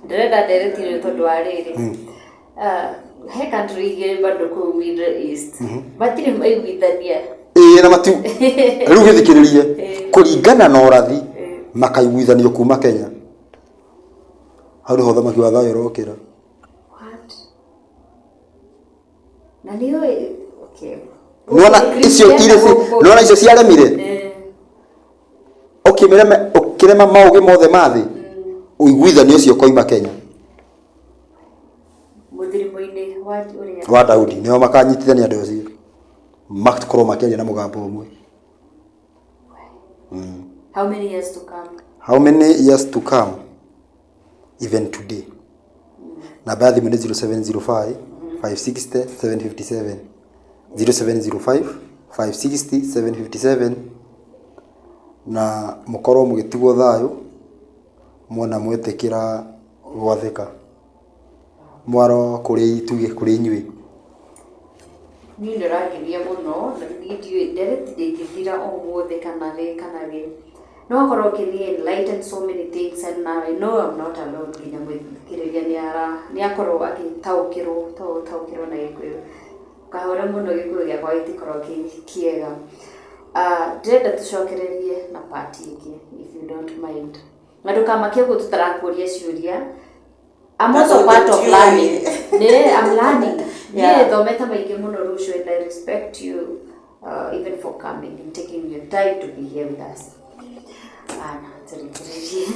Ndĩrenda ndereti ĩno tondũ wa rĩrĩ. Ah, he country igĩrĩ bado kũu Middle East. Matirĩ maiguithania. Ĩĩ na mati rĩu gĩthikĩrĩrie kũringana na ũrathi makaiguithanio kuma Kenya. Hau nĩho ũthamaki wa thayũ ũrokĩra. What? Na nĩũĩ okay. Nĩwona icio irĩ nĩwona icio ciaremire? Ũkĩmĩrema ũkĩrema maũgĩ mothe ma thĩ ũiguithanio ũcio ũkoima Kenya. Mũthirimo-inĩ wa ũrĩa. Wa Daudi nĩo makanyitithania andũ acio makorwo makĩaria na mũgambo ũmwe. How many years to come? How many years to come? Even today. Namba ya thimũ nĩ 0705 560 757 0705 560 757 na mũkorwo mũgĩtigwo thayũ mwona mwetĩkĩra gwathĩka mwaro kũrĩ tuge kũrĩ inyuĩ. Niĩ nĩ ũrangenia mũno na niĩ ndiũĩ ndereti ndĩngĩthira ũmũthĩ kana rĩ kana rĩ. No akorwo ũkĩni enlighten so many things and now I know I'm not alone nginya mũthikĩrĩria nĩ ara nĩ akorwo agĩtaũkĩrwo to ũtaũkĩrwo na Gĩkũyũ. Kahora mũno Gĩkũyũ gĩakwa gĩtikorwo kĩ kĩega. Ndĩrenda tũcokererie na part ĩngĩ if you don't mind. Na ndũkamake ũguo tũtarakũria ciũria. I'm also part of learning. Nĩ, I'm learning. Niĩ thomete maingĩ mũno Rũciũ and I respect you even for coming and taking your time to be here with us. Ana, tũrĩkĩrĩrie.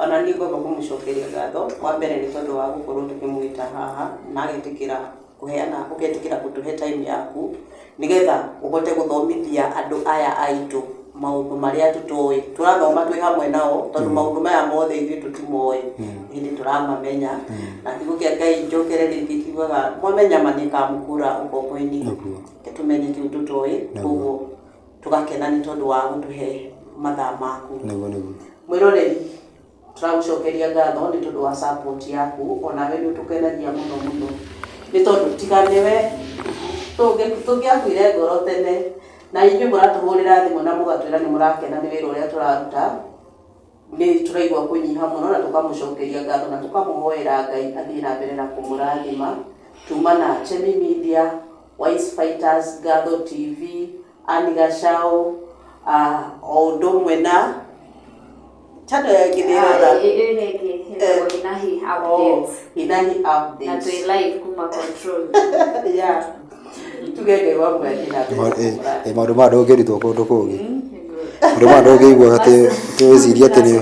Ona niĩ ngwamba kũmũcokeria ngatho wa mbere nĩ tondũ wa gũkorwo tũkĩmwĩta haha na agetĩkĩra kũheana ũgetĩkĩra gũtũhe time yaku nĩgetha ũhote gũthomithia andũ aya aitũ maũndũ marĩa tũtoĩ. Tũrathoma twĩ hamwe nao tondũ maũndũ maya mothe ithuĩ tũtimoĩ, hĩndĩ tũramamenya. Na kiugo kĩa Ngai njokere rĩngĩ kiugaga mwamenya ma nĩĩkamũkũra ũkombo-inĩ. Reke tũmenye kĩu tũtoĩ, koguo tũgakena nĩ tondũ wa gũtũhe mathaa maku. Nĩguo nĩguo. Mwĩroreri, tũragũcokeria ngatho nĩ tondũ wa support yaku, onawe nĩ ũtũkenagia mũno mũno nĩ tondũ tiga nĩwe tũngĩakuire ngoro tene. Na inyuĩ mũratũhũrĩra thimũ na mũgatwĩra nĩ mũrakena nĩ wĩra ũrĩa tũraruta, nĩ tũraigua kũnyiha mũno na tũkamũcokeria ngatho na tũkamũhoera Ngai athiĩ na mbere na kũmũrathima. Tuma na Chemi Media, Wise Fighters, Ngatho TV, Anne Gachau, o ũndũ ũmwe na channel ĩngĩ nĩ ĩrora. Ĩyo ĩngĩ ĩtagwo Hinahi Updates. Hinahi Na Updates. twĩ live kuma control. Yeah. Tuge Ngai wa mũrathi na mbere na kũmũrathima. Maũndũ maya ndũngĩrutwo kũndũ kũngĩ. Maũndũ maya ndũngĩigua atĩ wĩcirie atĩ nĩ